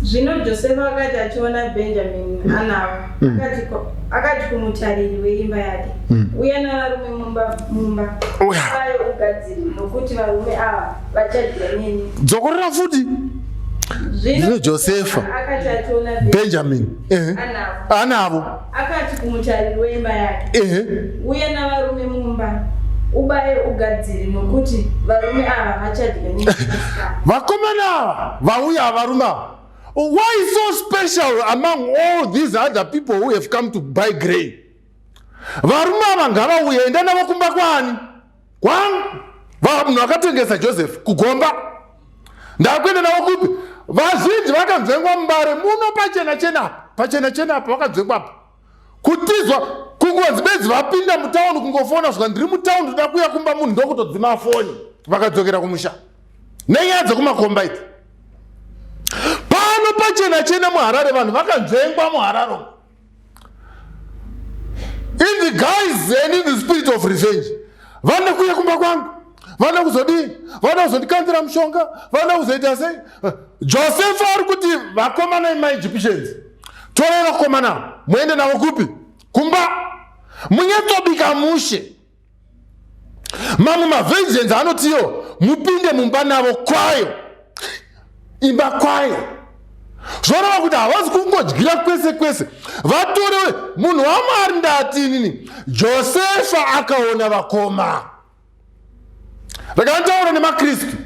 Zvino Josefa akati achiona Benjamini anavo, akati kumutariri weimba yake, "Uya navarume mumba, Uya. ubaye ugadzire, nokuti varume ava vachadya neni." Dzokorera futi. Zvino Josefa akati achiona Benjamin anavo, anavo, akati kumutariri weimba yake, "Uya navarume mumba, ubaye ugadzire, nokuti varume ava vachadya neni masikati." Vakomana ava vauya, varume ava, why so special among all these other people who have come to buy grain? Varume ava ngavauye. Enda navo kumba kwani? Kwangu. Munhu akatengesa Joseph kugomba, ndakuenda navo kupi? Vazhinji vakanzvengwa muMbare muno pachena chena apa, pachena chena apa vakanzvengwa apa, kutizwa, kungonzi bedzi vapinda mutauni, kungofona svika, "Ndiri mutauni, ndoda kuuya kumba," munhu ndokutodzima foni, vakadzokera kumusha nenyaya dzekumakomba idzi. Pano pachena chena muHarare, vanhu vakanzvengwa muHarare umu in the guise and in the spirit of revenge. Vanoda kuuya kumba kwangu, vanoda kuzodii, vanoda kuzondikanzira mushonga, vanoda kuzoita sei? Josefa ari kuti, "Vakomana emaEgyptians, torai vakomana, muende navo kupi? Kumba, munyatsobika mushe." Mamwe maversions anotiyo mupinde mumba navo kwayo, imba kwayo. Zvoreva kuti havazi kungodyira kwese kwese. Vatorewe munhu waMwari. Ndati inini Josefa akaona vakoma. Ndakataura nemaKristu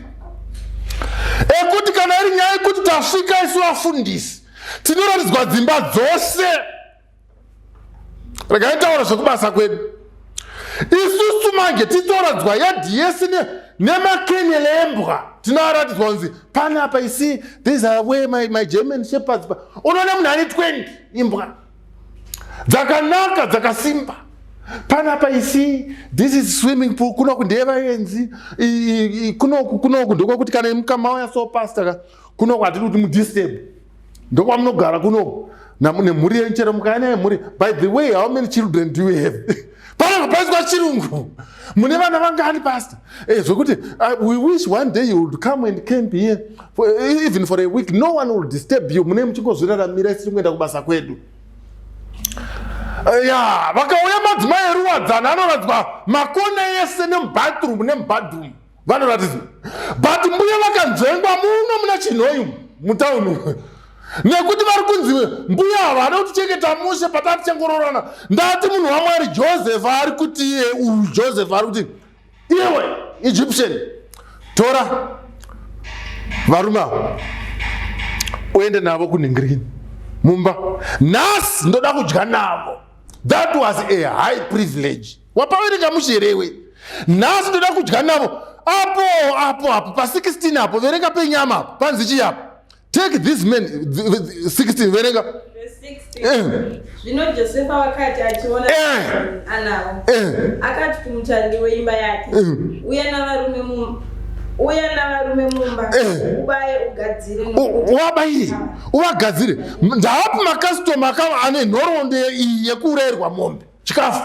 ekuti kana iri nyaya yekuti tasvika isu vafundisi, tinoratidzwa dzimba dzose. Regai taura zvekubasa kwedu isusu manje, titoradzwa yadhi yese nemakenel embwa. Tinoaratidzwa kunzi panapa isi, these are where my German Shepherds. Unoona munhu ane 20 imbwa dzakanaka, dzakasimba. Panapa isi, this is swimming pool. Kunoku ndeyevaenzi. Kunoku ndokwekuti kana mukamauya so, pastor, kunoku hatidi kuti mudisturb, ndokwamunogara kunoku nemhuri yenyu. Chero mukaya nemhuri. By the way, how many children do you have? Panobva paiswa chirungu. Mune vana vangani pastor? Eh, zvokuti we wish one day you would come and camp here for, even for a week. No one will disturb you. Mune muchingozviraramira isu tiri kuenda kubasa kwedu. Ya, vakauya madzimai eruwadzana anoratidzwa makona ese nemubathroom nemubadroom vanoratidzwa, but mbuya vakanzvengwa muno muna Chinhoyi mutauni nekuti vari kunzi mbuya ava vada kutichengeta mushe patati chengororana. Ndati munhu waMwari, Joseph ari kuti iye uyu Joseph ari kuti, "Iwe Egyptian, tora varume ava uende navo kunhingirini mumba. Nhasi ndoda kudya navo." That was a high privilege. Wapaverenga musherewe, "Nhasi ndoda kudya navo." Apo apo apo pa16 apo, verenga penyama apo, panzi chii apo? Take this man, 16, verenga. Verse 16. Zvino Josefa wakati achiona anavo, akati kumutariri weimba yake, "Uya navarume mumba, ubaye ugadzire, nokuti Uvabayire, uvagadzire. Ndaapi macustomer ane nhoroondo iyi yekuurayirwa mombe chikafu?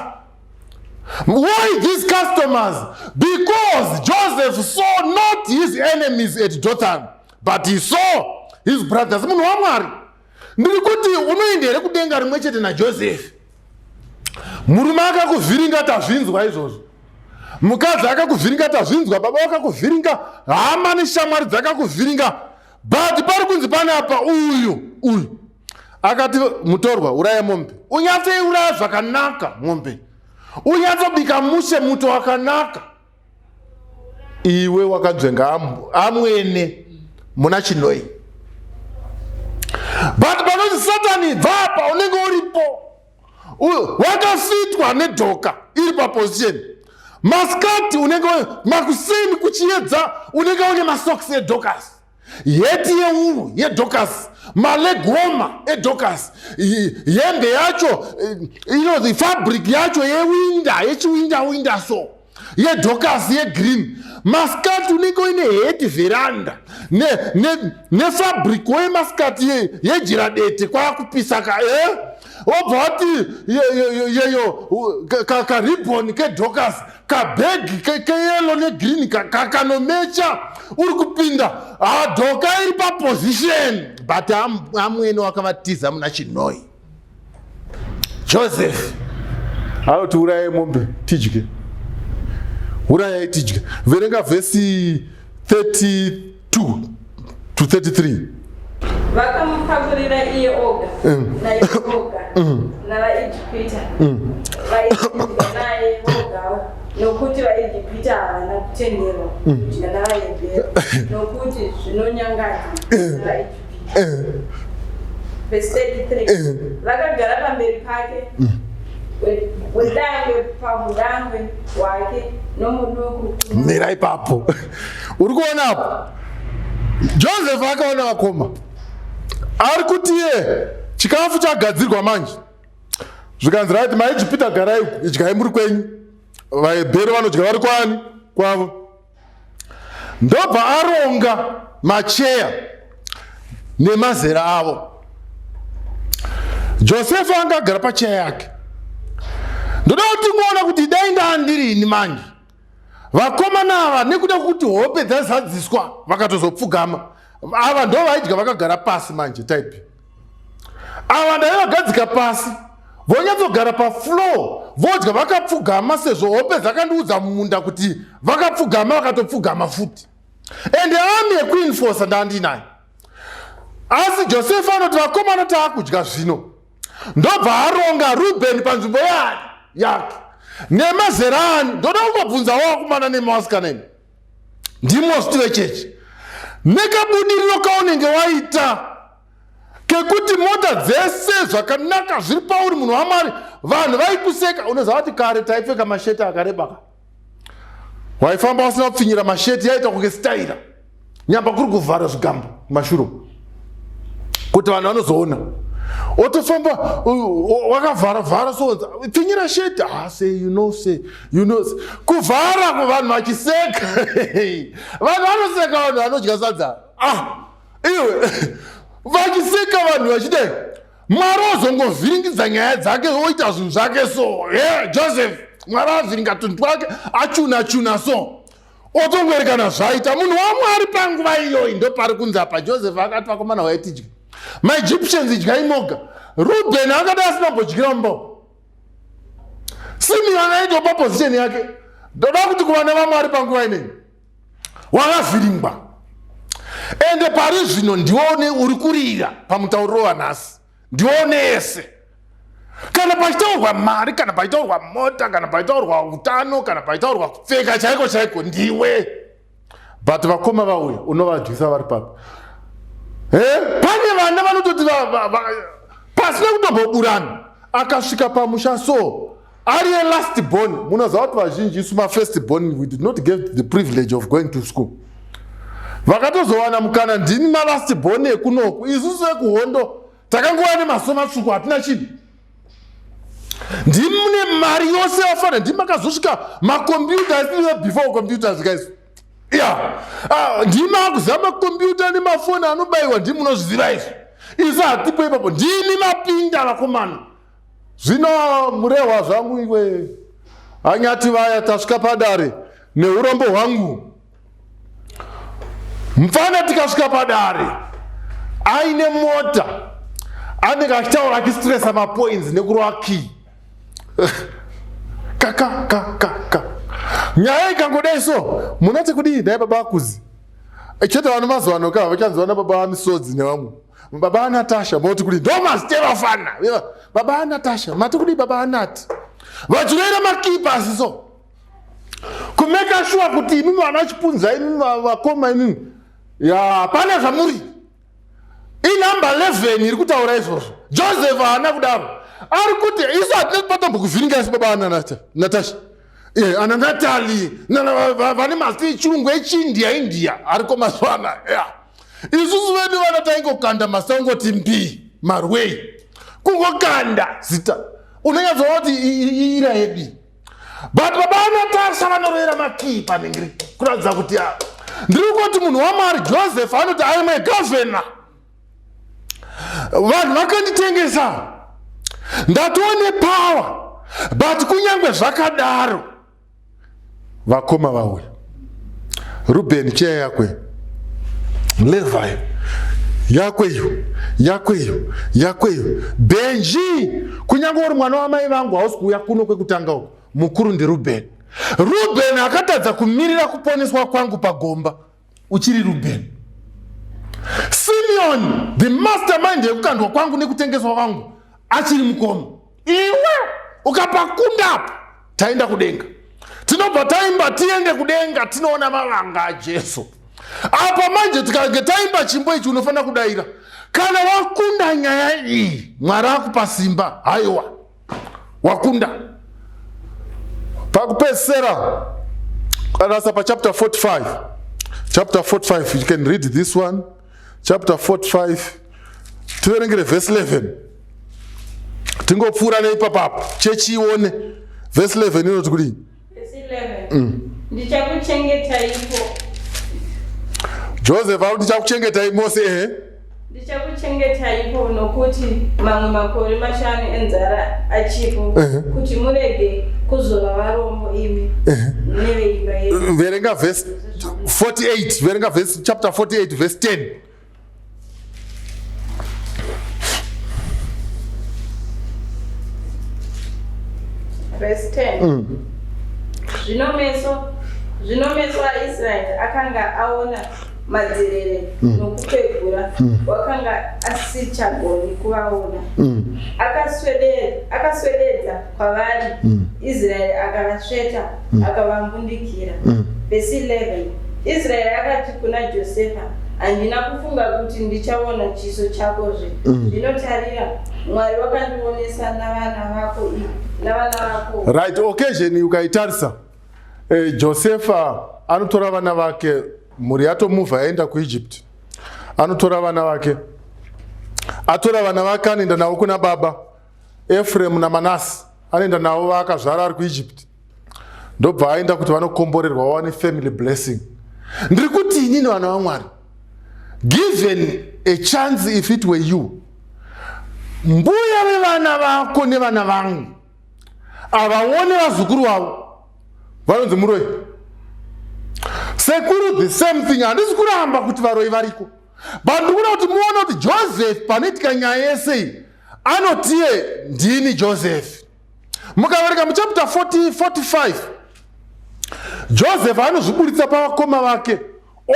Why these customers? Because Joseph saw not his enemies at Dothan, but he saw his brothers. Munhu waMwari, ndiri kuti unoenda here kudenga rimwe chete naJoseph? Murume akakuvhiringa, tazvinzwa izvozvo. Mukadzi akakuvhiringa, tazvinzwa. Baba vakakuvhiringa, hama neshamwari dzakakuvhiringa, but pari kunzi panapa uyu uyu akati, "Mutorwa, uraya mombe, unyatseiuraya zvakanaka mombe, unyatsobika mushe, muto wakanaka." Iwe wakanzvenga amwene muna Chinoi, but panoti Satani bvapa, unenge uripo wakafitwa nedhoka iri paposition. Maskati unenge makuseni kuchiedza, unenge une masocks eDorcas, hat yewuru yeDorcas, maleg warmer eDorcas, hembe yacho ino fabric yacho yewinda yechiwinda winda so yeDorcas yegreen. Maskati unenge uine hat veranda nefabric wemaskati yejira dete kwakupisa ka wobva wati yeyo karibbon keDorcas, kabhegi keyellow negreen kanomecha. Uri kupinda, hadhoka iri paposition, but amwene wakavatiza muna Chinoi. Joseph anoti, "Urayai mombe tidye, urayai tidye." Verenga vhesi 32 to 33. Vakamupakurira iye oga naiye oga navaIjipita vaidya naye vogawo, nokuti vaIjipita havana kutenderwa kudya navaHebheru, nokuti zvinonyangadza navaIjipita. Verse 33. Vakagara pamberi pake, wedangwe pamudangwe wake nomuduku Mira ipapo. Uri kuona apo Joseph akaona vakoma, ari kuti iye chikafu chagadzirwa manje, zvikanzi, "Right, maIjipita garai uku, idyai muri kwenyu. VaHebheru vanodya vari kwani kwavo." Ndobva aronga macheya nemazera avo. Josefa anga agara pacheya yake. Ndoda kuti ngoona kuti dai ndaandirini manje, vakomana ava, nekuda kwekuti hope dzazadziswa, vakatozopfugama. Ava ndo vaidya vakagara pasi. Manje type ava ndaivagadzika pasi, vonyatsogara pafloor, vodya vakapfugama, sezvo hope dzakandiudza mumunda kuti vakapfugama, vakatopfugama futi. Ende army yekuenforcer ndandinayo. Asi Josefa anoti, "Vakomana, taakudya zvino." Ndobva aronga Rubheni panzvimbo yani yake nemazera ani. Ndoda kungobvunzawo vakomana nemasikana, imi ndimosti vechechi, nekabudiriro kaunenge waita kekuti mota dzese zvakanaka zviri pauri, munhu waMwari, vanhu vaikuseka. Unoziva kuti kare taipfeka masheti akareba ka, waifamba wasina kupfinyira masheti, yaita kunge staira, nyamba kuri kuvhara zvigamba kumashure kuti vanhu vanozoona otofamba wakavhara vhara. So pfinyira sheti, ah, say you know, say you know, kuvhara vanhu vachiseka. Vanhu vanoseka, vanhu vanodya sadza. Ah, iwe, vachiseka vanhu vachidai. Mwari ozongovhiringidza nyaya dzake, oita zvinhu zvake. So ye Joseph Mwari avhiringa tunhu twake, achuna chuna so otongoerekana zvaita. Munhu waMwari panguva iyoyi ndopari kunzi apa Joseph akati, vakomana waitidya maEgyptians, idyai moga. Ruben akada asina kumbodyira mumba. Simeon aitopa position yake. Ndoda kuti kuvana vaMwari panguva inei wakavhiringwa, ende pari zvino ndione uri kurira pamutauriro wanhasi, ndione yese. Kana pachitaurwa mari, kana pachitaurwa mota, kana pachitaurwa utano, kana pachitaurwa kupfeka chaiko chaiko, ndiwe. But vakoma vauya, unovadyisa vari papi? Pane vana vanototi pasina kutomboburana, akasvika pamusha so ari last born. Munoziva kuti vazhinji isu mafirst born, we did not get the privilege of going to school. Vakatozowana mukana ndini malast born ekunoku. Isusu ekuhondo takangova nemaso matsvuku, hatina chinhu. Ndimi mune mari yose yafana, ndimi makazosvika makombiyuta asiriwe before computers, guys. Ya, ndimi akuziva makombiyuta nemafoni anobayiwa, ndimi munozviziva izvi, isu hatipo ipapo. Ndimi mapinda vakomana. Zvino murehwa zvangu iwe anyati vaya tasvika padare neurombo hwangu mufana, tikasvika padare aine mota, anenge achitaura achistressa mapoints nekurova key kaka ka ka. Nyaya ikangodai so, munoti kudii? Dai baba akuzi chete. Vano mazuva ano ka vachanzi vana baba vamisodzi nevamwe baba anatasha. Moti kudii? Ndo mazita evafana. Baba anatasha, mati kudii? Baba anati vachiroera makey so kumeka sure kuti imimi vana chipunza, imimi vakoma, imimi ya pane zvamuri. Inumber 11 iri kutaura izvozvo. Joseph haana kudaro, ari kuti isu hatina patombokuvhiringa isu baba ana Natasha, ana Natali, vane mazita echirungu, echiindia india ariko mazuva anaya. Isusu vedu vana taingokanda mazita, ungoti mbi marwei, kungokanda zita unonyatsoona kuti ira yedu. But baba anatasha vanorovera makii paningiri kuratidza kuti ndiri kuti munhu waMwari. Joseph anoti, "I am a governor. Vanhu vakanditengesa, ndatova nepower, but kunyange zvakadaro vakoma vauya. Ruben cheya yakwe, Levi yakweyo, yakweyo, yakweyo. Benji, kunyange uri mwana wamai vangu, hausi kuuya kuno kwekutanga uko. Mukuru ndiRuben. Ruben akatadza kumirira kuponeswa kwangu pagomba, uchiri Ruben. Simeon, the mastermind yekukandwa kwangu nekutengeswa kwangu, achiri mukoma. Iwe ukapakunda apa, taenda kudenga. Tinobva taimba tiende kudenga, tinoona mavanga aJesu apa. Manje tikange taimba chimbo ichi, unofanira kudayira kana wakunda nyaya iyi. Mwari akupa simba, haiwa, wakunda pakupedzisira. Rasa pachapter 45, chapter 45, you can read this one, chapter 45. Tiverengere verse 11, tingopfuura neipapapo, chechione verse 11 inoti kudii? Verse 11. Ndichakuchengetaipo. Joseph ari ndichakuchengetai mose, ehe. Ndichakuchengetaipo nokuti mamwe makore 5 enzara achipo, kuti murege kuzova varombo imi neveimba yenyu. Verenga verse 48, verenga verse, chapter 48 verse 10. Verse 10. Zvino meso aIsraeri akanga aona madzerere nokukwegura, wakanga asichagoni kuvaona. Akaswededza kwavari, Israeri akavasveta, akavambundikira. Verse 11. Israeri akati kuna Josefa, "Handina kufunga kuti ndichaona chiso chakozve. Zvino tarira, Mwari wakandionesa navana vako navana vako." Right, occasion ukaitarisa, Josefa anotora vana vake, mhuri yatomuvha yaenda kuEgypt. Anotora vana vake, atora vana vake, anoenda navo kuna baba, Efremu naManasi. Anoenda navo vaakazvara ari kuEgypt, ndobva aenda kuti vanokomborerwa, vawane family blessing. Ndiri kuti inini, vana vaMwari, given a chance, if it were you, mbuya vevana vako nevana vangu. Havaone vazukuru vavo. Vanonzi muroyi. Sekuru the same thing. Handisi kuramba kuti varoyi variko. But ndikuda kuti muone kuti Joseph panoitika nyaya yese iyi anotiye ndini Joseph. Mukaverenga muchapter 40, 45 Joseph anozviburitsa pavakoma vake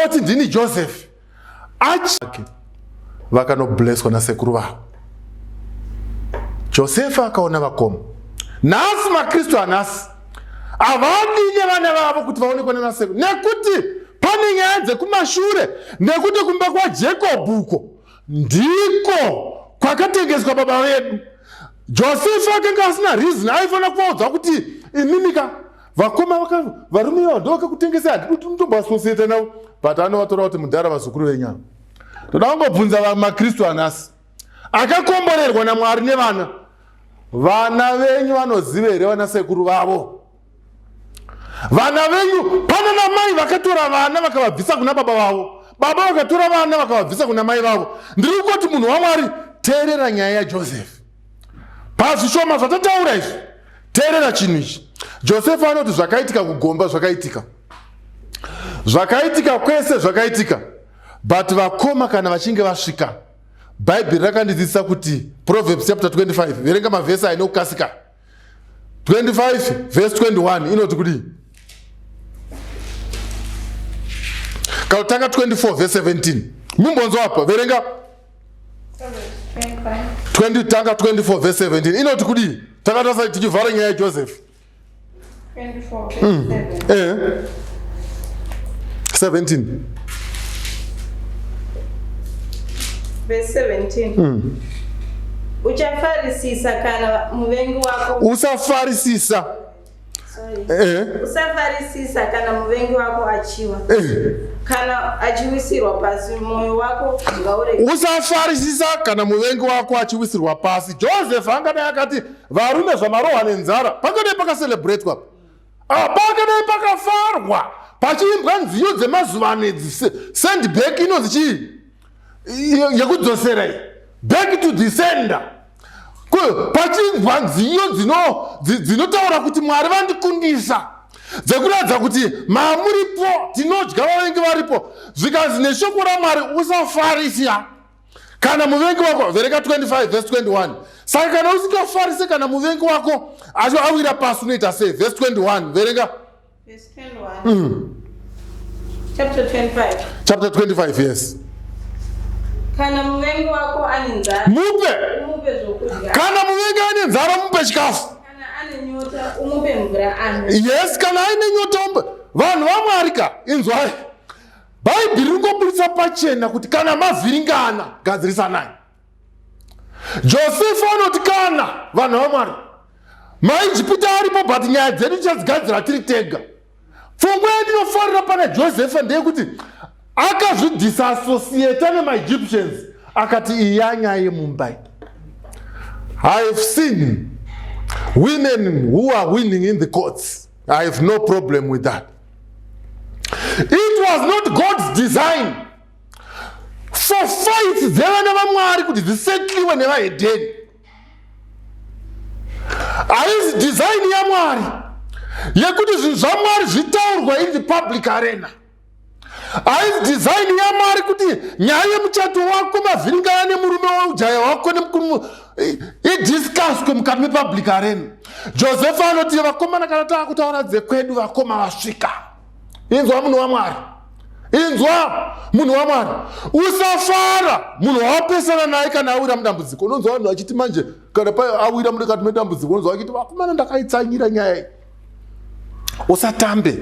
oti ndini Joseph. Achake vakanobleswa nasekuru vavo. Josefa akaona vakoma. Nhasi maKristu anhasi havadi nevana vavo kuti vaonekwe nanasekuru nekuti pane nyaya dzekumashure nekuti kumba kwaJacob uko ndiko kwakatengeswa baba vedu. Josefa akanga asina reason, aifanira kuvaudza kuti imimika vakoma varume ivavo ndo vakakutengesa, handidi kuti mutomboasosieta navo, but anovatora kuti mudhara vazukuru venyama. Toda kungobvunza maKristu anhasi akakomborerwa naMwari nevana, vana venyu vanoziva here vana sekuru vavo? Vana venyu pana namai vakatora vana vakavabvisa kuna baba vavo, baba vakatora vana vakavabvisa kuna mai vavo. Ndiri kungoti munhu waMwari, teerera nyaya yaJoseph pazvishoma zvatataura izvi. Teerera chinhu ichi. Josefa anoti zvakaitika kugomba zvakaitika, zvakaitika kwese zvakaitika, but vakoma kana vachinge vasvika, Bhaibheri rakandidzidzisa kuti Proverbs chapter 25, verenga mavhesi aine kukasika, 25 verse 21 inoti kudii? Kana 24 verse 17 mumbonzwa apa, verenga 20 tanga 24 verse 17 inoti kudii? Takatasa tichivhara nyaya yaJoseph. 24 17 verse 17. Uchafarisisa kana muvengi wako usafarisisa. Usafarisisa kana muvengi wako achiwa, kana achiwisirwa pasi, mwoyo wako ngaurege. Usafarisisa kana muvengi wako achiwisirwa pasi. Joseph angadai akati varume zvamarohwa nenzara, pangadai pakacelebratwa, pakadai pakafarwa, pachiimbwa nziyo dzemazuva ano idzi, send back inonzi chii yekudzosera iyi, back to the sender, pachiimbwa nziyo dzinotaura kuti Mwari vandikundisa, dzekuratidza kuti mamuripo tinodya vavengi varipo. Zvikanzi neshoko raMwari usafarisia kana muvengi wako. Verenga 25 verse 21. Saka kana usingafarise kana muvengi wako acho awira pasi, unoita sei? Verse 21, verenga. Verse 21. Chapter 25. Chapter 25, yes. Kana muvengi wako ane nzara, mupe, umupe zvokudya. Kana muvengi ane nzara, mupe chikafu. Kana ane nyota, umupe mvura anwe. Yes, kana aine nyota umupe. Vanhu vaMwari ka, inzwai, Bhaibheri ringoburitsa pachena kuti kana mavhiringana, gadzirisanai. Josefa anoti kana vanhu vaMwari, maIjipita aripo, but nyaya dzedu tichadzigadzira tiri tega. Pfungwa yandinofarira pana Josefa ndeyekuti akazvidisassociata nemaEgyptians, akati iyi yanyaya yeMumbai. I have seen women who are winning in the courts. I have no problem with that. It was not God's design for fights dzevana vaMwari kuti dzisetliwe nevahedheni. Haizi design yaMwari yekuti zvinhu zvaMwari zvitaurwa in the public arena. Haizi design yaMwari kuti nyaya yemuchato wako mavhiringana nemurume weujaya wako nemukuru idiscusswe mukati mepublic arena. Josefa anoti vakomana kana taakutaura dzekwedu, vakoma vasvika. Inzwa munhu waMwari, inzwa munhu waMwari, usafara munhu wawapesana naye kana awira mudambudziko. Unonzwa vanhu vachiti manje kana awira mukati medambudziko, unonzwa vachiti vakomana ndakaitsanyira nyaya iyi, usatambe,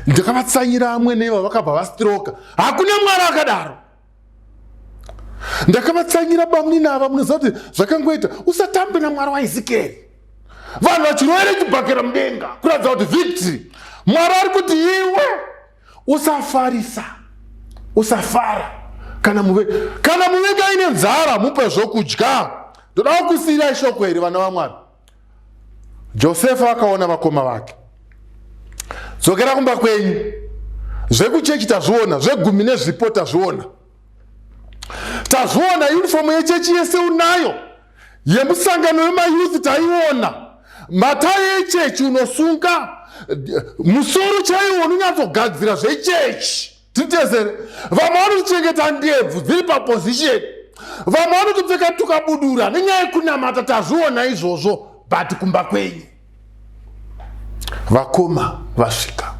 ndakavatsanyira amwene iva vakabva vastroka. Hakuna Mwari akadaro. Ndakavatsanyira bamunini ava, munoziva kuti zvakangoita. Usatambe naMwari waEzekieri. Vanhu vachiroera chibhakera mudenga kuratidza kuti victory. Mwari ari kuti iwe usafarisa, usafara kana muve kana muvengi aine nzara, mupe zvokudya. Ndoda kukusiyirai shoko iri, vana vaMwari. Josefa akaona vakoma vake. Dzokera kumba kwenyu. Zvekuchechi tazviona, zvegumi nezvipo tazviona, tazviona. Uniform yechechi yese unayo, yemusangano wemayouth taiona. Matai echechi unosunga, musoro chaiwo unonyatsogadzira zvechechi. Titezere. Vamwe vanotochengeta ndebvu dziri paposition, vamwe vanotopfeka tukabudura nenyaya yekunamata. Tazviona izvozvo, but kumba kwenyu vakoma vasvika,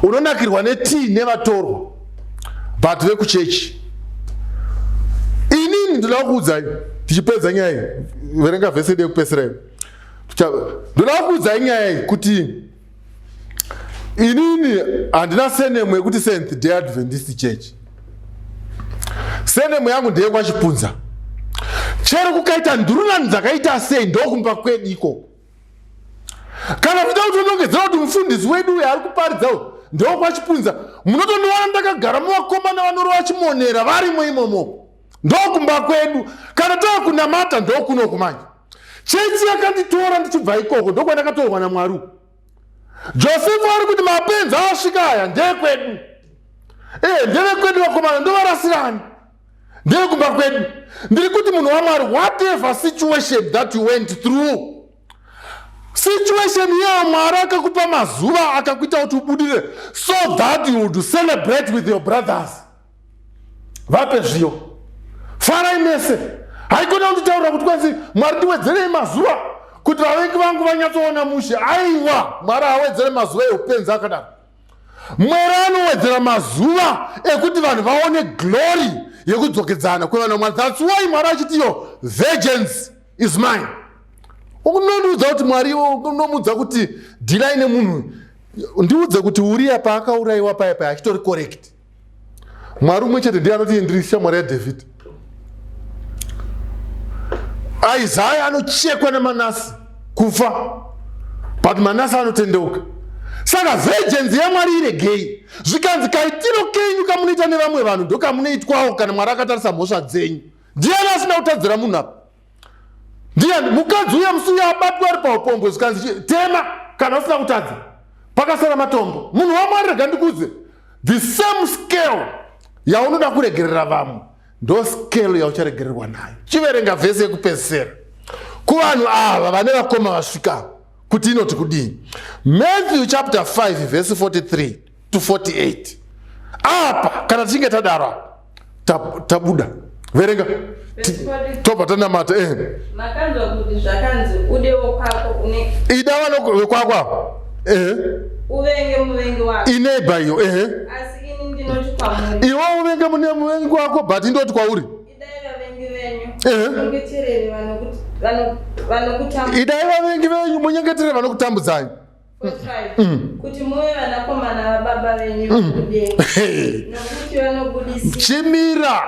unonakirwa netii nevatorwa, but vekuchechi. Inini ndoda kukuudzai tichipedza nyaya iyi, verenga vhesi yedu yekupedzisira iyi. Ndoda kukuudzai nyaya iyi kuti inini handina surname yekuti Seventh Day Adventist Church. Surname yangu ndeyekwaChipunza. Chero kukaita ndurunani dzakaita sei, ndokumba kwedu ikoko. Kana kuita kutonongedzera kuti mufundisi wedu uyo ari kuparidza uyu ndokwaChipunza, munotondiwana ndakagara muvakomana vanorova chimonera varimo imomo. Ndokumba kwedu. Kana tava kunamata, ndokunoku manje. Chechi yakanditora ndichibva ikoko, ndokwandakatorwa naMwari uku. Josefa ari kuti mapenzi asvika aya ndekwedu, ndevekwedu vakomana, ndovarasirani, ndevekumba kwedu. Ndiri kuti munhu waMwari, whatever situation that you went through, situation iyoyo Mwari akakupa mazuva, akakuita kuti ubudire so that you would celebrate with your brothers. Vape zviyo, farai mese. Haikona kunditaurira kuti kwanzi Mwari ndiwedzerei mazuva kuti vavengi vangu vanyatsoona mushe. Aiwa, Mwari awedzere mazuva eupenzi akadaro. Mwari anowedzera mazuva ekuti vanhu vaone glory yekudzokedzana kwevana Mwari. That's why Mwari achitiyo, "Vengeance is mine." Unondiudza kuti Mwari, unomuudza kuti dealai nemunhu, ndiudze kuti Uriya paakaurayiwa paya paya achitori correct. Mwari umwe chete ndiye anoti, "Ndiri shamwari yaDhavhidhi." Isaya anochekwa naManase kufa, but Manase anotendeuka. Saka vengeance yaMwari iregei. Zvikanzi kaitiro kenyu kamunoita nevamwe vanhu ndokamunoitwawo kana Mwari akatarisa mhosva dzenyu. Ndiani asina kutadzira munhu apa? Ndiani? Mukadzi uya musi uya abatwa ari paupombwe, zvikanzi tema kana usina kutadza, pakasara matombo. Munhu waMwari, rega ndikudze, the same scale yaunoda kuregerera vamwe ndo scale yaucharegererwa nayo. Chiverenga vhesi yekupedzisira kuvanhu ava vane vakoma vasvika kuti inoti kudii. Matthew chapter 5 verse 43 to 48. Apa kana tichinge tadaro tabuda. Verenga, tobva tanamata. Makanzwa kuti zvakanzi, udewo kwako une Ida vanokwako avo, ehe. Uvenge muvengi wako. Ineighbor iyo, ehe. Asi ini ndinoti kwamuri, Iwe uvenge mune muvengi wako, but indoti kwauri, idai vavengi venyu, Ehe. munyengeterere vanokutambudza. Idai vavengi venyu, munyengetere vanokutambudzai. 45 kuti muve vanakomana vababa venyu kudenga, nokuti vanobudisira Chimira.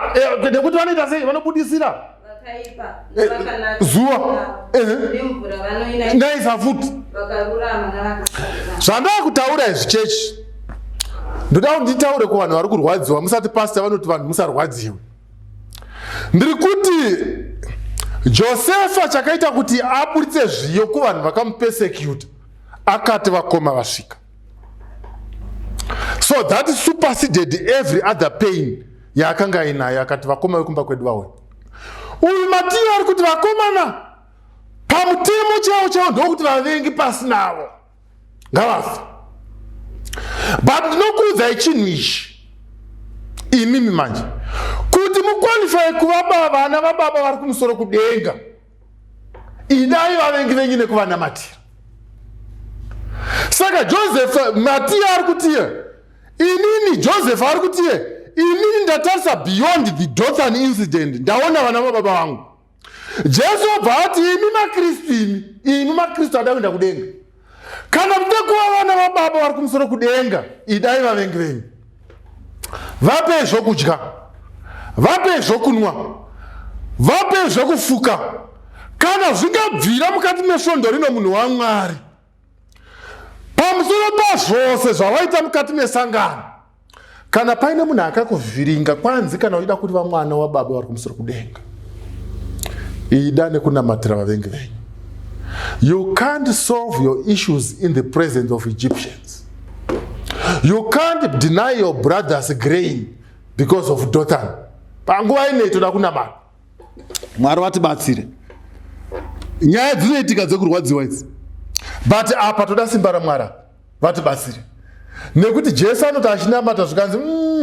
Nekuti vanoita sei? Vanobudisira vakaipa nevakanaka zuva. Nemvura vanoina Naisa futi vakarurama navakasarurama. Zvandaa kutaura izvi, chechi, ndoda kuti nditaure kuvanhu vari kurwadziwa. Musati pastor vanoti vanhu musarwadziwe. Ndiri kuti Josefa chakaita kuti aburitse zviyo kuvanhu vakamupersecuta, akati vakoma vasvika. So that superseded every other pain yaakanga ainayo. Akati vakoma vekumba kwedu vauya. Uyu Matiyo ari kuti vakomana pamutemo chaiwo chaiwo ndokuti vavengi pasinavo ngavafa, but ndinokuudzai chinhu ichi imimi manje, kuti muqualify kuva vana vababa vari kumusoro kudenga, idai vavengi venyu nekuvanamatira. Saka Joseph, Matiya ari kutiye inini, Joseph ari kutiye inini ndatarisa beyond the Dothan incident, ndaona vana vababa vangu. Jesu obva ati, imi maKristu, imi maKristu ada kuenda kudenga, kana mude kuva vana vababa vari kumusoro kudenga, idai vavengi venyu, vapei zvokudya, vapei zvokunwa, vapei zvokufuka. Kana zvingabvira mukati mesvondo rino, munhu waMwari, pamusoro pazvose zvavaita mukati mesangano, kana paine munhu akakuvhiringa, kwanzi kana uchida kuti vamwana wababa vari kumusoro kudenga, ida nekunamatira vavengi venyu. You can't solve your issues in the presence of Egyptians. You can't deny your brothers grain because of Dothan. Panguva inei toda kunamata. Mwari vatibatsire. Nyaya dzinoitika dzekurwadziwa idzi, but apa toda simba raMwari apa vatibatsire, nekuti Jesu anoti achinamata zvikanzi,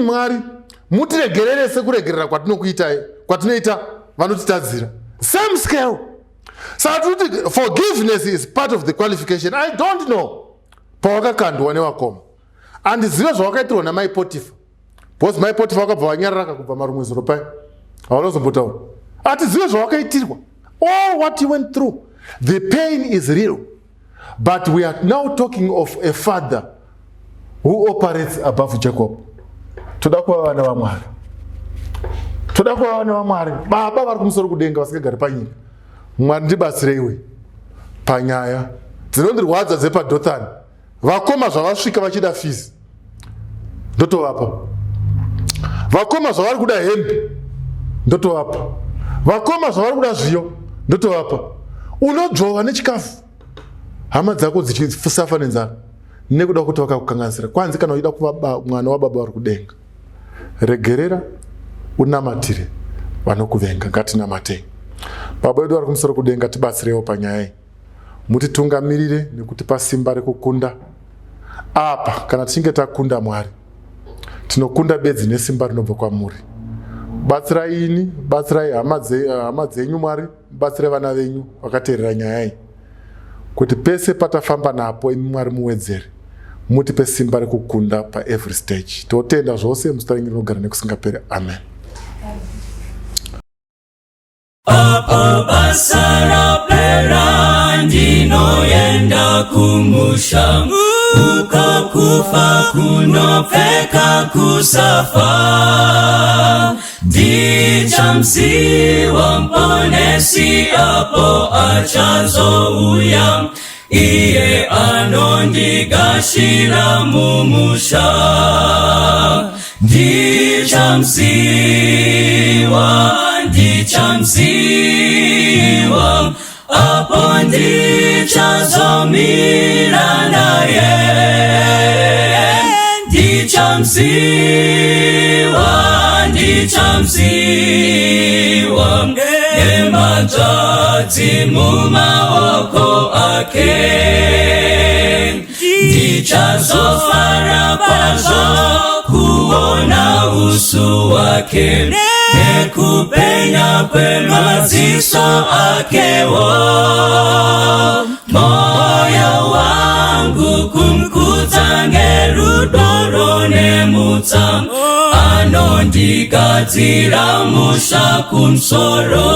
Mwari, mutiregerere sekuregerera kwatinokuitai, kwatinoita vanotitadzira." Same scale. Saka tikuti forgiveness is part of the qualification. I don't know pawakakandwa nevakoma, handizive zvawakaitirwa namai Potifa, because mai Potifa vakabva vanyararaka kubva marumwe zuro pai, havanozombotaura. Hatizive zvawakaitirwa, all what you went through. The pain is real, but we are now talking of a father who operates above Jacob. Toda kuva vana vaMwari, toda kuva vana vaMwari, Baba vari kumusoro kudenga, vasingagari panyika. Mwari, ndibatsireiwe panyaya dzinondirwadza dzepaDhothani. Vakoma zvavasvika vachida fees, ndotovapa. Vakoma zvavari kuda hembe, ndotovapa. Vakoma zvavari kuda zviyo, ndotovapa. Unodzvova nechikafu hama dzako dzichisafa nenzara nekuda kuti vakakukanganisira. Kwanzi kana uchida kuva mwana wababa vari kudenga, regerera, unamatire vanokuvenga. Ngatinamatei. Baba vedu vari kumusoro kudenga, tibatsirewo panyaya iyi, mutitungamirire nekutipa simba rekukunda apa. Kana tichinge takunda, Mwari, tinokunda bedzi nesimba rinobva kwamuri. Batsirai ini, batsirai hama dzenyu. Mwari, batsirai vana venyu vakateerera nyaya iyi, kuti pese patafamba napo, imi Mwari muwedzere, mutipe simba rekukunda paevery stage. Totenda zvose muzita renyu rinogara nekusingaperi. Amen. Apo basa rapera, ndinoenda kumusha, uko kufa kunopfeka kusafa. Ndichamuziva Muponesi apo achazouya, iye anondigashira mumusha. Ndichamuziva, ndichamuziva apo ndichazomira naye. Ndichamuziva, ndichamuziva nehanzvadzi mumaoko ake. Ndichazofara kwazvo kuona uso wake nekupenya kwemaziso akewo. Moyo wangu kumukudza ngerudo runemutsa, anondigadzira musha kumusoro.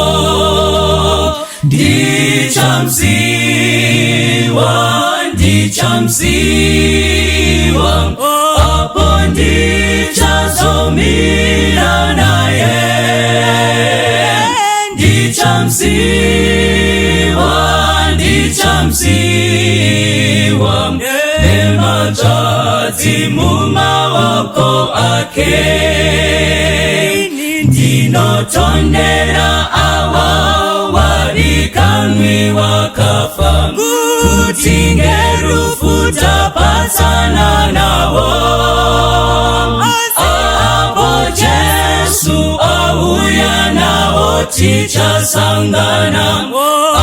Ndichamuziva, ndichamuziva apo ndichazomira naye. Ndichamuziva, ndichamuziva nehanzvadzi mumaoko ake. Ndinotondera ava vadikanwi vakafa, kuti ngerufu tapatsana navo. Apo Jesu auya navo, tichasangana,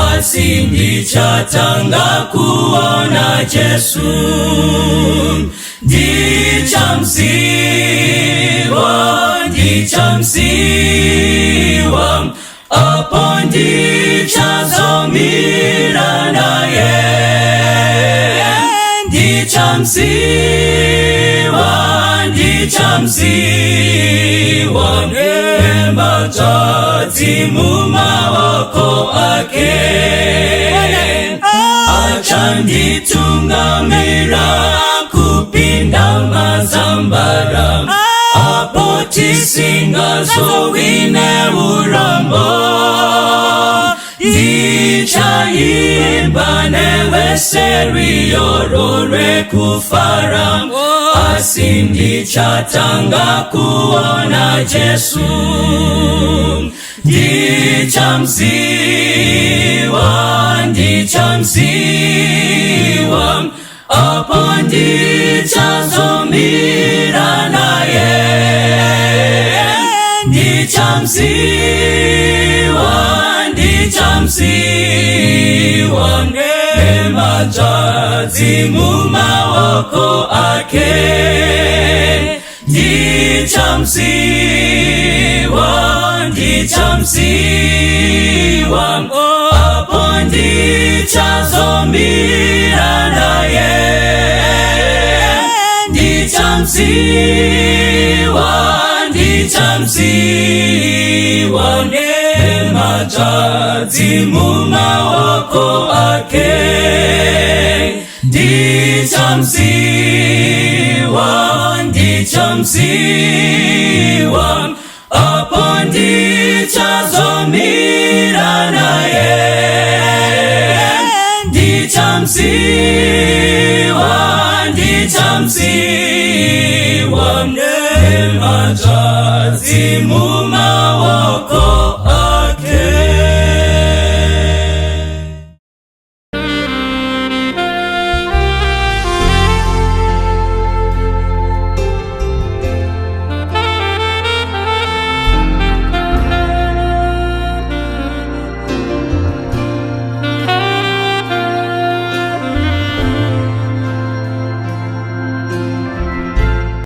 asi ndichatanga kuona Jesu. Ndichamuziva, ndichamuziva apo ndichazomira naye. Ndichamuziva, ndichamuziva nehanzvadzi mumaoko ake. Achanditungamira kupinda mazambara, apo tisingazowi neurombo. Ndichaimba nevese rwiyo rwekufara, asi ndichatanga kuona Jesu. Ndichamuziva, ndichamuziva apo ndichazomira naye. Ndichamuziva, ndichamuziva. Ndichamsiwa nemadzvadzi mumaoko ake. Ndichamsiwa, ndichamsiwa, apo ndichazomira naye. Ndichamsiwa, ndichamsiwa nemadzvadzi mumaoko ake. Ndichamsiwa, ndichamsiwa, apo ndichazomira naye. Ndichamsiwa, ndichamsiwa nemadzvadzi.